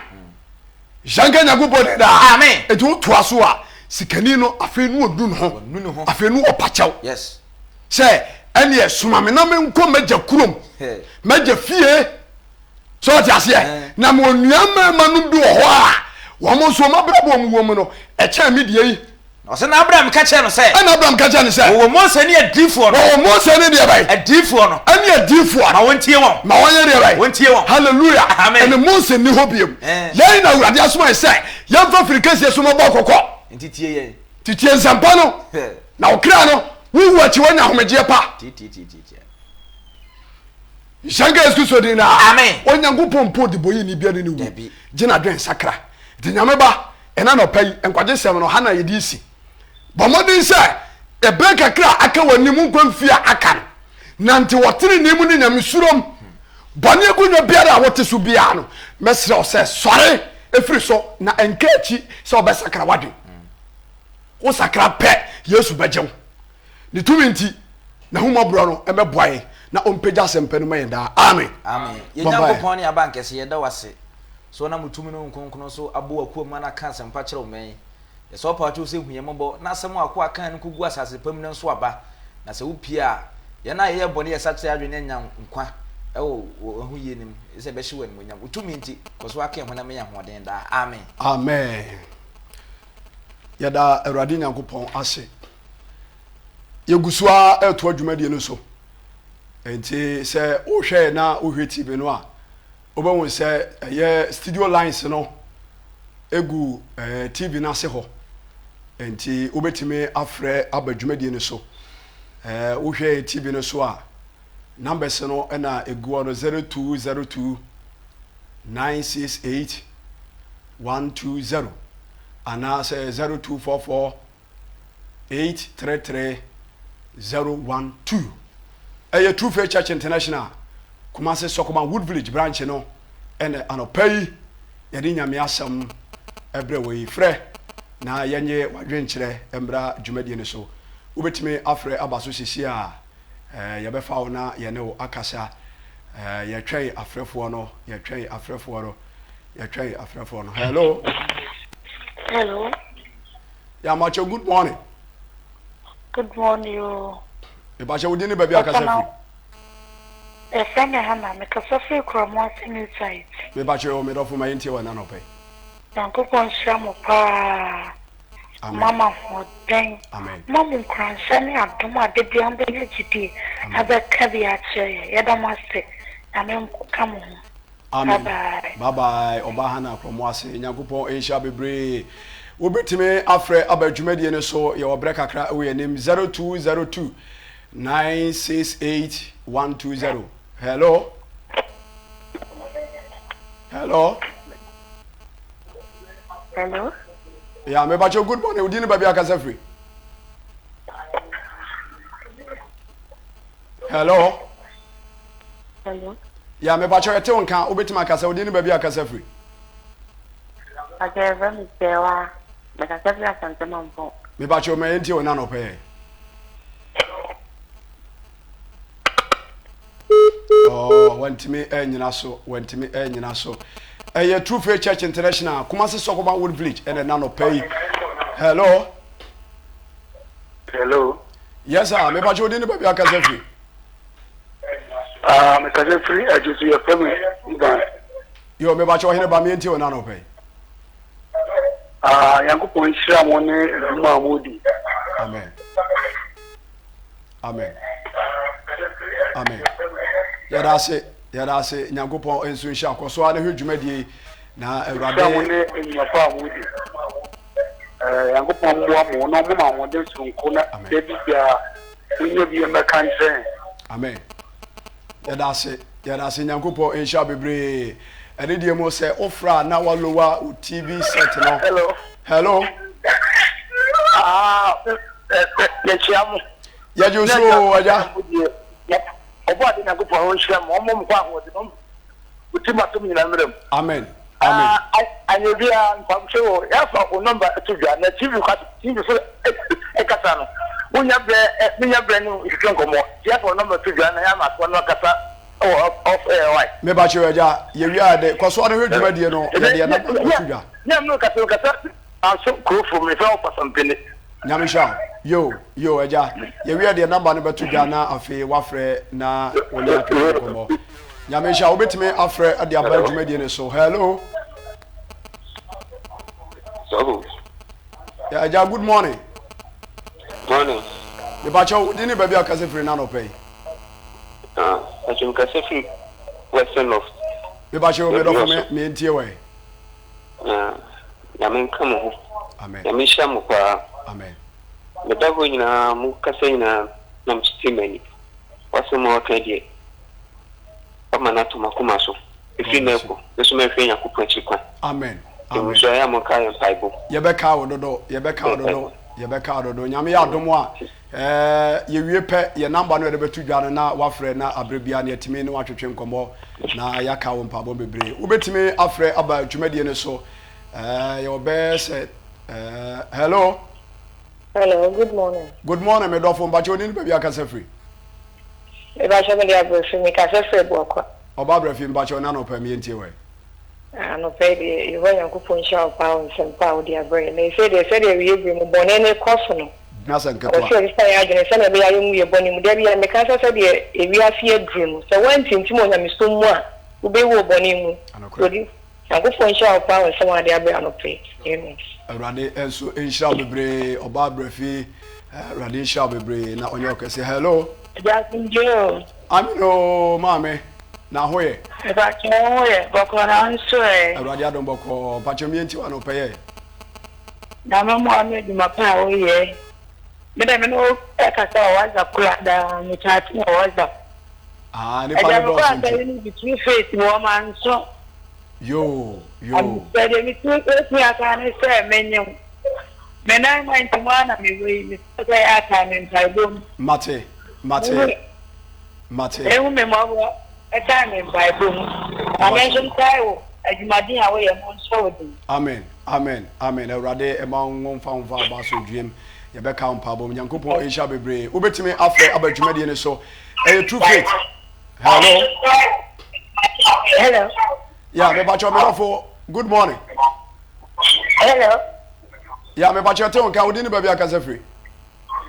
Nhyira nka Nyankopɔn din daa. Amen. Enti wotoa so a, sikani no afei no ɔnu ne ho. Ɔnu ne ho. Afei no ɔpa kyɛw. Yes. Sɛ ɛneɛ soma me na menkɔ m'agya kurom, m'agya fie. So ɔte aseɛ? Na mewɔ nua mmarima nom bi wɔ hɔ a, wɔn nso wɔn abrabɔ a wɔwɔ mu no, ɛkyɛn me deɛ yi. Na ɔsɛ na Abraham ka kyerɛɛ no sɛ. Ɛna Abraham ka kyerɛɛ no sɛ. Wɔwɔ Mose ne adiyifoɔ no. Wɔwɔ Mose ne deɛ bɛn? Adiyifoɔ no. Ɛne adiyifoɔ no. Ma wɔntie wɔn. Ma wɔnyɛ deɛ bɛn? Wɔntie wɔn. Hallelujah. Amen. Ɛne Mose nni hɔ biom. Ɛɛ. Yɛn na Awurade asoma yɛn sɛ yɛmfa firi kɛseɛ so mmɛbɔ kɔkɔ. Nti tie yɛn. Nti tie nsɛmpa no. Na wo kra no, wo wu akyi woanya ahomegyeɛ pa. Tie tie tie tie tie. Nhyira nka Yesu Kristo din daa. Amen. Onyankopɔn mpo ɔdebɔyɛni biara ne ne wu. Dabi. Gye n'adwene sakra. Nti Nyame ba. Ɛnnɛ anɔpa yi, nkwagyesɛm no, ha na yɛde resi. Bɔ mmɔden sɛ, ɛberɛ kakra a aka w'anim, nkwa mfie a aka no, nante wɔ tenenee mu ne nyamesuro mu. Bɔne akonnwa biara a wote so biara no, mɛsrɛ wo sɛ sɔre firi so na nka akyi sɛ wobɛsakra w'adwene. Wosakra pɛ, Yesu bɛgye wo. Ne tumi nti, n'ahummɔborɔ no mmɛboa yɛn na ɔmpagya asɛmpa no ma yɛn daa. Amen. Amen. Yɛn Bɔ mpaeɛ. Nyankopɔn ne Abankɛse, yɛda wo ase sɛ wonam wo tumi ne wo nkronkron so abɔ w'akoa mu ma no aka asɛmpa kyerɛ wo mmɛn. Yɛsrɛ wo paw kyɛw sɛ hu yɛn mmɔbɔ na asɛm a w'akoa kae no nkogu asase pa mu na ɛnsow aba. Na sɛ wopue a, yɛn a yɛyɛ bɔne yɛsakyera yɛn adwene na yɛanya nkwa wɔ w'ahoyie no mu, sɛ ɛbɛhyɛ wo animuonyam. Wo tumi nti, kɔ so ara ka yɛn ho na ma yɛn ahoɔden daa. Amen. Amen. Yɛda Awurade Nyankopɔn ase. Yɛgu so ara retoa dwumadie no so. Nti sɛ wohwɛ na wohwɛ TV no a, wobɛhu sɛ ɛyɛ studio lines no egu eh, TV no ase hɔ. Nti wobɛtumi afrɛ aba dwumadie no so. Eh, wohwɛ TV no so a, numbers no na egu hɔ no 0202 968 120 anaasɛ 0244 833 012. Ɛyɛ True Faith Church International, Kumasi Sɔkɔban Wood Village branch no ɛna anɔpa yi yɛde Nyame asɛm ɛbrɛ wɔ yi. Frɛ na yɛnye w'adwenkyerɛ mmra dwumadie no so. Wobɛtumi afrɛ aba so sisi a yɛbɛfa wo na yɛne wo akasa. Yɛtwɛn afrɛfoɔ no, yɛtwɛn afrɛfoɔ no, yɛtwɛn afrɛfoɔ no. Hello. Hello. Yamakyɛ good morning. Good morning o. Mepakyɛ wo din ne baabi a kasa firi. Yɛfrɛ me Hannah, mekasa firi Kuramoase New Site. Mepakyɛ o medɔfo ma yɛntie wɔ ɛna anɔpa yi. Nyankopɔn nhyira mo paa. Amen. Ɔma mo ahoɔden. Amen. Ɔma mo nkuranhyɛ ne adom a da biara mobɛnya gyidie abɛka bi akyerɛ yɛn. Yɛda mo ase. Nyame nka mo ho. Amen. Bye bye. Bye bye ɔbaa Hannah Akorɔmoase Nyankopɔn nhyira bebree. Wobɛtumi afrɛ aba dwumadie no so yɛwɔ berɛ kakra wɔ yɛn anim 0202 968 120. Hello. Hello. Hello. Yeah, mebakyɛ good morning. Wodi ne baabi akasa firi. Hello. Hello. Ya mepakyɛw yɛte wo nka wobɛtumi akasa wodin ne baabi a akasa firi. Pakyɛ yɛfrɛ me Sɛwa mekasa firi Asante Mampɔn. Mepakyɛw ma yɛntie wo na anɔpɛ yɛ. Oh, wantumi anyina so wantumi anyina so ɛyɛ True Faith Church International Kumasi Sɔkɔba Wood Village ɛna ɛna anɔpɛ yi. Hello. Hello. Yes sir, mepakyɛw wodin ne baabi a akasa firi. Ah, mekasa firi adwo so yɛfrɛ me Ivan. Yo, mebakyɛ ɔhene ba meɛntie wo na anɔpɛ yi. Ah, Nyankopɔn nhyira mo ne adwuma a modi. Amen. Amen. Amen. Yɛda ase, yɛda ase. Nyankopɔn nso nhyira kɔ so ara na hwɛ dwumadie yi na Awurade. Nhyira mo ne nnwuma pa a modi. Eh, Nyankopɔn mmoa mo na ɔmma mo ahoɔden soronko na da bi biara Monyɛ bi mmɛka nkyerɛ yɛn. Amen yɛda ase yɛda ase nyankopɔn nhyira bebree ɛne deɛ mu sɛ wofra na wa lower wo TV set no. Hello. Hello. Ah, yɛkyia mo. Yɛgye wo so agya. Ɔbɔ ade nyankopɔn nhyira mo ɔmmɔ mo kɔ ahoɔden. Wo ti ma som nyina mmerɛ mu. Amen amen. Ah anyɛ biaa mpabokyɛ o yɛafa wo number to dwa na TV kwa TV so kasa no wo nya brɛ me nya brɛ ne wo twetwe nkɔmmɔ nti yɛafa wo number to dwa na yɛama akoa no akasa wɔ off air wai. Mepakyɛw agya yɛwie a yɛde kɔ so ara hwɛ dwumadie no yɛde yɛn number no bɛto dwa. Nyɛ me kasa kasa Manso kurofo mefrɛ wo Pasampene. Nyame nhyira wo. Yoo yoo agya yɛwie deɛ number no bɛto dwa na afei wafrɛ na wo ne atwetwe nkɔmmɔ. Nyame nhyira wo wobɛtumi afrɛ de aba dwumadie no so. Hello. Sɔfo. Yeah, agya good morning. Morning. Mepakyɛw wo din ne baabi a kasa firi no anɔpa yi. Ah, pakyɛ mekasa firi Western North. Mepakyɛw medɔfo me me ntie wɔ yi. Na Nyame nka mo ho. Amen. Nyame nhyira mo paa. Amen. Meda hɔ nyinaa mo kasa nyinaa na me tete m'ani. W'asɛm a waka deɛ wama no atɔ m'akoma so. Ɛfiri nnɛ rekɔ me nso mɛhwehwɛ Nyankopɔn akyiri kwan. Amen. Amen. Amen. Nso ɛyɛ a monkae yɛn mpaebɔ mu. Yɛbɛkaa wo dodo, yɛbɛkaa wo dodo, yɛbɛkaa wo dodo. Nyame yɛ adom a, ɛɛ yɛwie pɛ, yɛn number no yɛde bɛto dwa no na wafrɛ na aberɛ biara no yɛatumi ne wo atwetwe nkɔmmɔ na yɛaka wo mpaebɔ bebree. Wobɛtumi afrɛ aba dwumadie no so. Ɛɛ yɛwɔ bɛyɛ sɛ ɛɛ hello. Hello, good morning. Good morning, me dɔfo. Mpakyɛ oni ne baabi akasa firi? Mepakyɛ mede abrɛfi, mekasa firi Abuakwa. Ɔba abrɛfi, mpakyɛ ɔne anɔpa mi yɛntie wɛ. Anɔpa yi deɛ Yehowa Nyankopɔn nhyira wo paa wɔ nsɛm pa a wode abrɛ yɛn. Na ɛsei deɛ sɛdeɛ awieɛ berɛ mu bɔne no rekɔ so no, Nyɛ asɛm ɛwɔ ketewa. sɛ yɛsesa yɛn adwene sɛdeɛ ɛbɛyɛ a yɛnwu yɛn bɔne mu. Da biara meka sɛ sɛdeɛ ewiase yi aduru no, sɛ woantintim onyamesom mu a, wobɛwu wɔ bɔne mu. Anokorɛ. Odi, Nyankopɔn nhyira wo paa wɔ nsɛm a wode abrɛ anɔpa yi. Amen. Awurade nso nhyira wo bebree ɔbaa brɛfi Awurade nhyira wo bebree na ɔnyɛ wo kɛse hello. Agya asomdwoe o. Amen oo maame na ho yɛ. Mepakyɛ wo ho yɛ bɔkɔɔ na wo nso ɛ. Awurade adom bɔkɔɔ mpakyɛ mie nti wa na ɔpɛ yɛ. Nyame mmoa ne adwuma pa a wo yɛ. Me dɛ me ne wo kasa wɔ WhatsApp koraa daa me chat wɔ WhatsApp. Ah nipa ne Agya me kɔ dɔɔso nti. asɔre no bi true faith wɔ manso. Yoo yoo. Sɛ deɛ metumi bɛtumi aka ne sɛ menye wo. Me nan ma nti mu ara na mewɔ yi mesrɛ sɛ yɛ akae me mpaebɔ mu. Mate mate mate. Ehu me mmɔbɔ kae me mpaebɔ mu. Na me nso mekae wo adwumaden a woyɛ no nhyɛ wo den. Amen amen amen awurade ɛma wo ngo mfa wo mfa aba asomdwoeɛ mu yɛbɛka wo mpaebɔ mu nyankopɔn nhyira bebree wobɛtumi afrɛ aba dwumadie no so ɛyɛ true faith hello Hello. Yeah, me bacho me dɔfo good morning. Hello. Yeah, me bacho te nka wodi ne baabi akasa firi.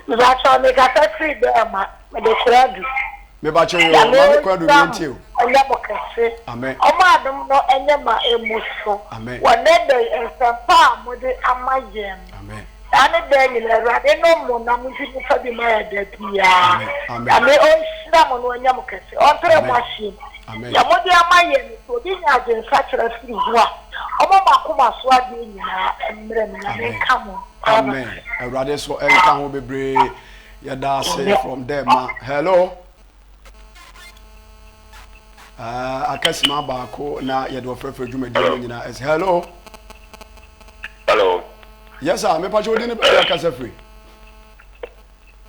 Me bacho me kasa firi Bɛɛma, me de Kwadu. Me bacho yo, maame Kwadu mi ntie o. Ɔnyɛ mo kɛse. Amen. Ɔmo adom no ɛnyɛ ma emu so. Amen. Wɔ nɛ da yi nsɛmpa a mode ama yɛn no. Amen. Saa ne daa nyinaa Awurade nom mo na mo nso momfa bi ma yɛn da biara. Nyame ɔnhyira mo na ɔnyɛ mo kɛse, ɔntrɛ mo ahyeɛ mu. Deɛ mode ama yɛn no, sɛ obi nya adwensakyera firi ho a, ɔmma mo akoma so adeɛ nyinaa mmrɛ mo. Nyame nka mo. Amen. Awurade so nka ho bebree. Yɛda ase from there ma. Hello. Uh, akasima baako na yɛde ɔfrɛfrɛ dwumadie no nyinaa ɛsɛ hello. Hello. Yes sir, mepa kyɛ odi ne baabi akasa firi.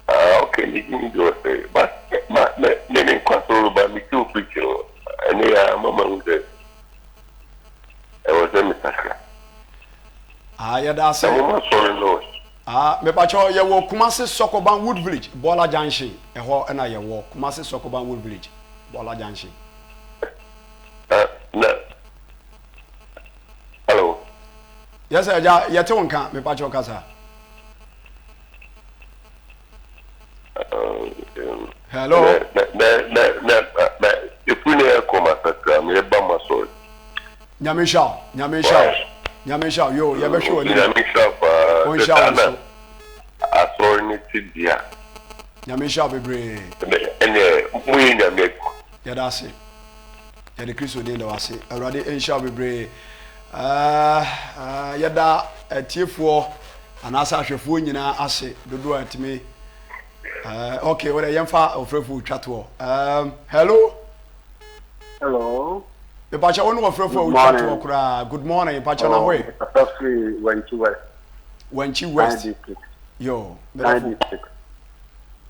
Ah, okay, me din de ɔsɛ, but ma me me me nkwa so ba me ti o preach no, ɛne ya mama hu sɛ ɛwɔ sɛ me sakra. Ah, yɛda ase. Na mo ma sɔre no. Ah, mepa kyɛ yɛwɔ Kumasi Sɔkɔban Wood Village, Bɔla Junction, ɛhɔ ɛna yɛwɔ Kumasi Sɔkɔban Wood Village, Bɔla Junction. Ah, na Hello. Yes sir, agya yɛte wo nka mepa kyɛw kasa. Hello. Efu ne ɛkɔ ma sakra me ba ma sɔre. Nyame nhyira wo, nyame nhyira wo, nyame nhyira wo. Yo, yɛbɛhwɛ w'anim. Nyame nhyira wo paa. Ɔnhyira wo nso. Asɔre ne te dea. Nyame nhyira wo bebree. Ɛnɛ mo yɛ nyame adwuma. Yɛda ase. Yɛde Kristo din da wo ase. Awurade nhyira wo bebree. Eh, yɛda atiefoɔ anaasɛ ahwɛfoɔ nyinaa ase dodoɔ a ɛtumi. Eh, okay, wode yɛmfa ɔfrɛfoɔ twa toɔ. Um, hello. Hello. Mepakyɛ wo ne ɔfrɛfoɔ a wotwa toɔ koraa. Good morning. Mepakyɛ na hoe. Papa firi Wankyi West. Wankyi West. Yo, medafo.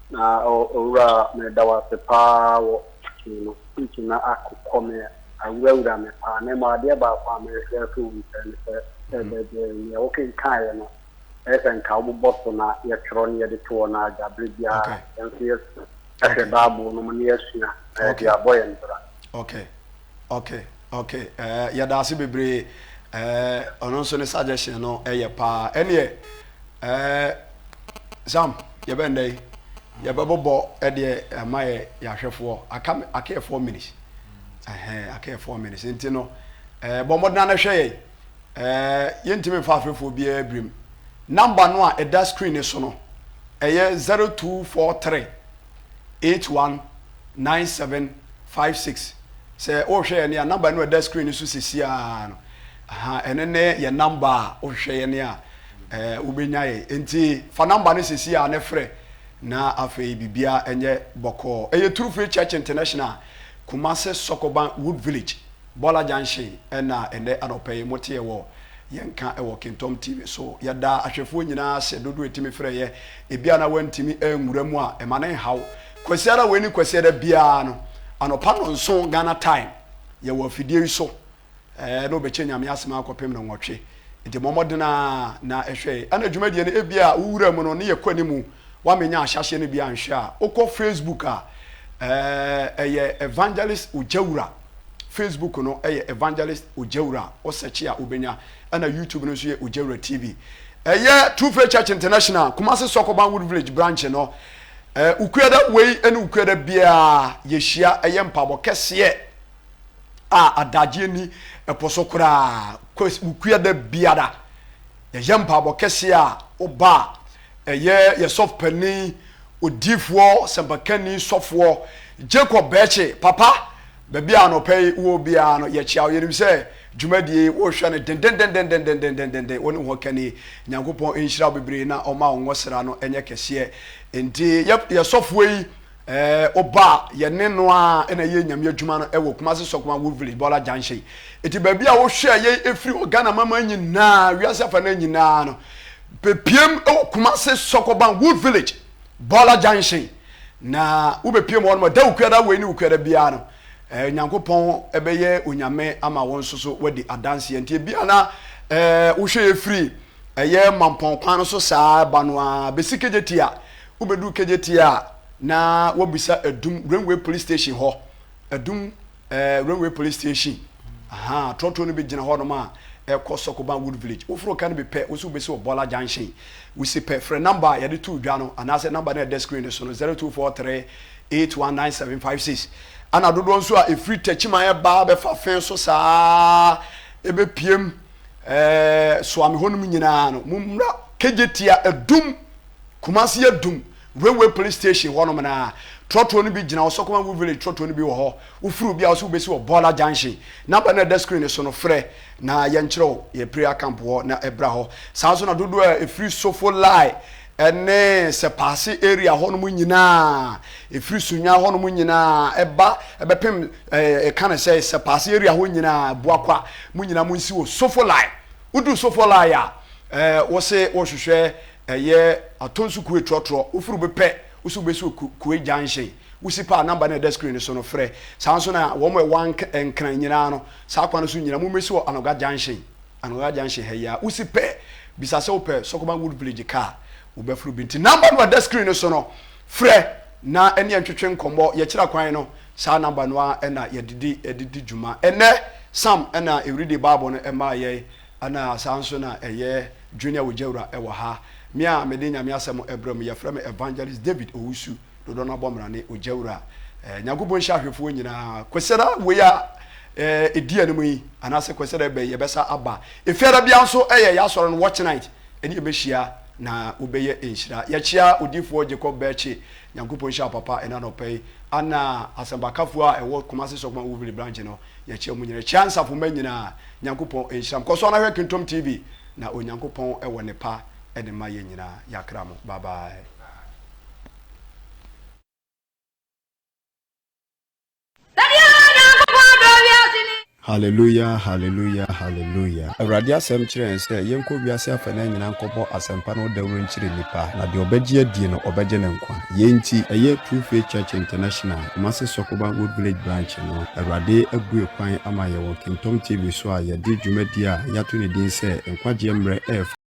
Na owura meda wo ase paa wɔ no. Preaching no akokɔ me. Awurawura me paa. Na mmom adeɛ baako a mehwehwɛ afiri wo nkyɛn ne sɛ, sɛ baabi nea wokenkaeɛ no, ɛyɛ sɛ nka wobobɔ so na yɛtwerɛ na yɛde to hɔ na agya berɛ biara yɛn nso yɛhwɛ Bible no mu na yɛasua na yɛde abɔ yɛn bra. Okay. Okay. Okay. Eh, yɛda ase bebree. Eh, ɔno nso ne suggestion no ɛyɛ paa. Ɛneɛ, eh, Sam, yɛbɛn dɛ yi, yɛbɛbobɔ ɛdeɛ ɛma yɛ yɛahwɛfoɔ. Aka aka yɛ 4 minutes. Ɛhɛn, aka yɛ 4 minutes. Nti no, eh, bɔ mmɔden na hwɛ yɛn. Eh, yɛntumi mfa afefoɔ biara birim. Number no a ɛda screen no so no, ɛyɛ 0243 81 97 56. Sɛ wohwɛ yɛn a, number no a ɛda screen no so sisi ara no, aha, ɛno ne yɛn number a wohwehwɛ yɛn a, eh, wobɛnya yɛn. Nti fa number no sisi ara na frɛ na afei biribiara ɛnyɛ bɔkɔɔ. Ɛyɛ True Faith Church International, Kumasi Sokoban Wood Village. Bɔla Junction na ɛnnɛ anɔpa yi mote yɛ wɔ yɛn nka wɔ Kintɔm TV so. Yɛda ahwɛfoɔ nyinaa ase dodoɔ ɛtumi frɛ yɛ. Ebia na wantumi anwura mu a, ɛma no nhaw. Kwasiada wei ne Kwasiada biara no, anɔpa nnɔnson Ghana time, yɛwɔ afidie yi so na wɔbɛkyɛ Nyame asɛm akɔpem nnɔnwɔtwe. Nti bɔ mmɔden ara na hwɛ. Ɛna dwumadie no ebia wo wura mu no ne yɛkɔ animu, woamenya ahyɛaseɛ no bi anhwɛ a, wokɔ Facebook a, ɛyɛ Evangelist Ogyawura. Facebook no yɛ Evangelist Ogyawura, wo search a wobɛnya, ɛna YouTube no nso yɛ Ogyawura TV. Ɛyɛ True Faith Church International, Kumasi Sɔkɔban Wood Village branch no. Eh, Ukuada wei ne Ukuada biara yɛhyia ɛyɛ mpaabɔ kɛseɛ a adagyeɛ ni ɛpo so koraa. Ukuada biara yɛyɛ mpaabɔ kɛseɛ a woba a ɛyɛ yɛ sɔfo panin, odiifoɔ, sɛmpakani, sɔfoɔ Jacob Bɛɛkye, papa, baabi a anɔpa yi wowɔ biara no, yɛkyea wo. Yɛnim sɛ dwumadie yi wohwɛ no dendendendendendendenden, wo ne ho kani. Nyankopɔn nhyira wo bebree na ɔma wo ngosra no nyɛ kɛseɛ. Enti yɛ yɛ sɔfoɔ yi, ɛɛ woba a, yɛne no ara na ɛyɛ Nyame adwuma no wɔ Kumasi Sɔkoma Wood Village, Bɔla Junction. Enti baabi a wohwɛ yɛn ɛfiri wɔ Ghana mama nyinaa, wiase afanan nyinaa no, Bepiem wɔ Kumasi Sɔkɔban Wood Village, Bɔla Junction. Na wobɛpiem hɔ nom da Wukuada wei ne Wukuada biara no, eh, Nyankopɔn bɛyɛ Onyame ama wo nso so wadi adanseɛ. Nti ebia na eh, wohwɛ yɛ firi ɛyɛ Mampɔn kwan no so saa ba no ara bɛsi Kejetia. Wobɛduru Kejetia a, na wabisa Adum Railway Police Station hɔ. Adum eh, Railway Police Station. Aha, trɔtrɔ no bi gyina hɔnom a ɛkɔ Sokoban Wood Village. Woforo ka no bi pɛ, wo nso wobɛsi wɔ Bɔla Junction. Wosi pɛ, frɛ namba a yɛde too dwa no anaasɛ namba no a ɛda screen no so no, 0243 819756. Ɛna dodoɔ nso a ɛfiri Takyiman ɛba bɛfa fɛn so saa ɛbɛpiem eh, Soame hɔnom nyinaa no, mommra Kejetia Adum, Kumasi Adum Railway Police Station hɔnom no ara, trɔtrɔ no bi gyina hɔ, Sɔkɔma Wood Village trɔtrɔ no bi wɔ hɔ. Wofiri obi a wo sɛ wobɛsi wɔ Bɔɔla Junction. Number no a ɛda screen no so no, frɛ na yɛnkyerɛ wo yɛn prayer camp hɔ na bra hɔ. Saa nso na dodoɔ a ɛfiri Sofo Lai ne Sɛpaase area hɔnom nyinaa, ɛfiri Sunya hɔnom nyinaa ɛba ɛbɛpem ɛka no sɛ Sɛpaase area hɔ nyinaa, Buakwa, mo nyinaa monsi wɔ Sofo Lai. Woduru Sofo Lai a, ɛɛ wose wohwehwɛ Ɛyɛ Atonsu Kue trɔtrɔ, wofiri wo pɛ, wo so wobɛsi wɔ Kue junction, wosi pɛ a number no a ɛda screen no so no frɛ. Saa nso na wɔn a ɛwɔ Nkran nyinaa no, saa kwan no so nyinaa mommɛsi wɔ Anoga junction, Anoga junction ha yi ara. Wosi pɛ, bisa sɛ wopɛ Sokoban Wood Village car, wobɛforo bi. Nti number no a ɛda screen no so no, frɛ na ɛne yɛn ntwetwe nkɔmmɔ, yɛkyerɛ kwan no, saa number no ara na yɛde di de di dwuma. Ɛnnɛ, Sam na ɛredi Bible no maa yɛn. Ɛna saa nso na ɛyɛ Junior Ogyawura wɔ ha. Me a mede Nyame asɛm brɛ mo, yɛfrɛ me Evangelist David Owusu, dodoɔ no abɔ mmara ne Ogyawura. Eh, Nyankopɔn nhyira ahwɛfoɔ nyinaa. Kwasiada wei a eh, ɛdi anim yi, anaasɛ Kwasiada ɛbɛ yi, yɛbɛsa aba. Efiada bia nso ɛyɛ yɛasɔre no watch night, ɛne yɛbɛhyia na wobɛyɛ nhyira. Yɛkyea Odiyifoɔ Jacob Bɛkye, Nyankopɔn nhyira papa ɛna anɔpa yi. Ana asɛmpakafoɔ a ɛwɔ Kumasi Sɔkoma Woodville branch no, Yɛkyia mo nyinaa. Yɛkyia nsafo mma nyinaa. Nyankopɔn nhyira mo. Kɔ so ara hwɛ Kingtom TV na Onyankopɔn wɔ nepa de ma yɛn nyinaa. Yɛakra mo. Bye bye. Hallelujah, hallelujah, hallelujah. Awurade asɛm kyerɛ yɛn sɛ yɛnkɔ wiase afanan nyinaa nkɔbɔ asɛmpa no ho dawuro nkyerɛ nnipa, na deɛ ɔbɛgye adie no, ɔbɛgye no nkwa. Yei nti, ɛyɛ True Faith Church International, Kumasi Sokoban Wood Village Branch no, Awurade abue kwan ama yɛn wɔ Kingtom TV so a yɛde dwumadie a yɛato ne din sɛ Nkwagyeɛ Mmerɛ Ɛrefa.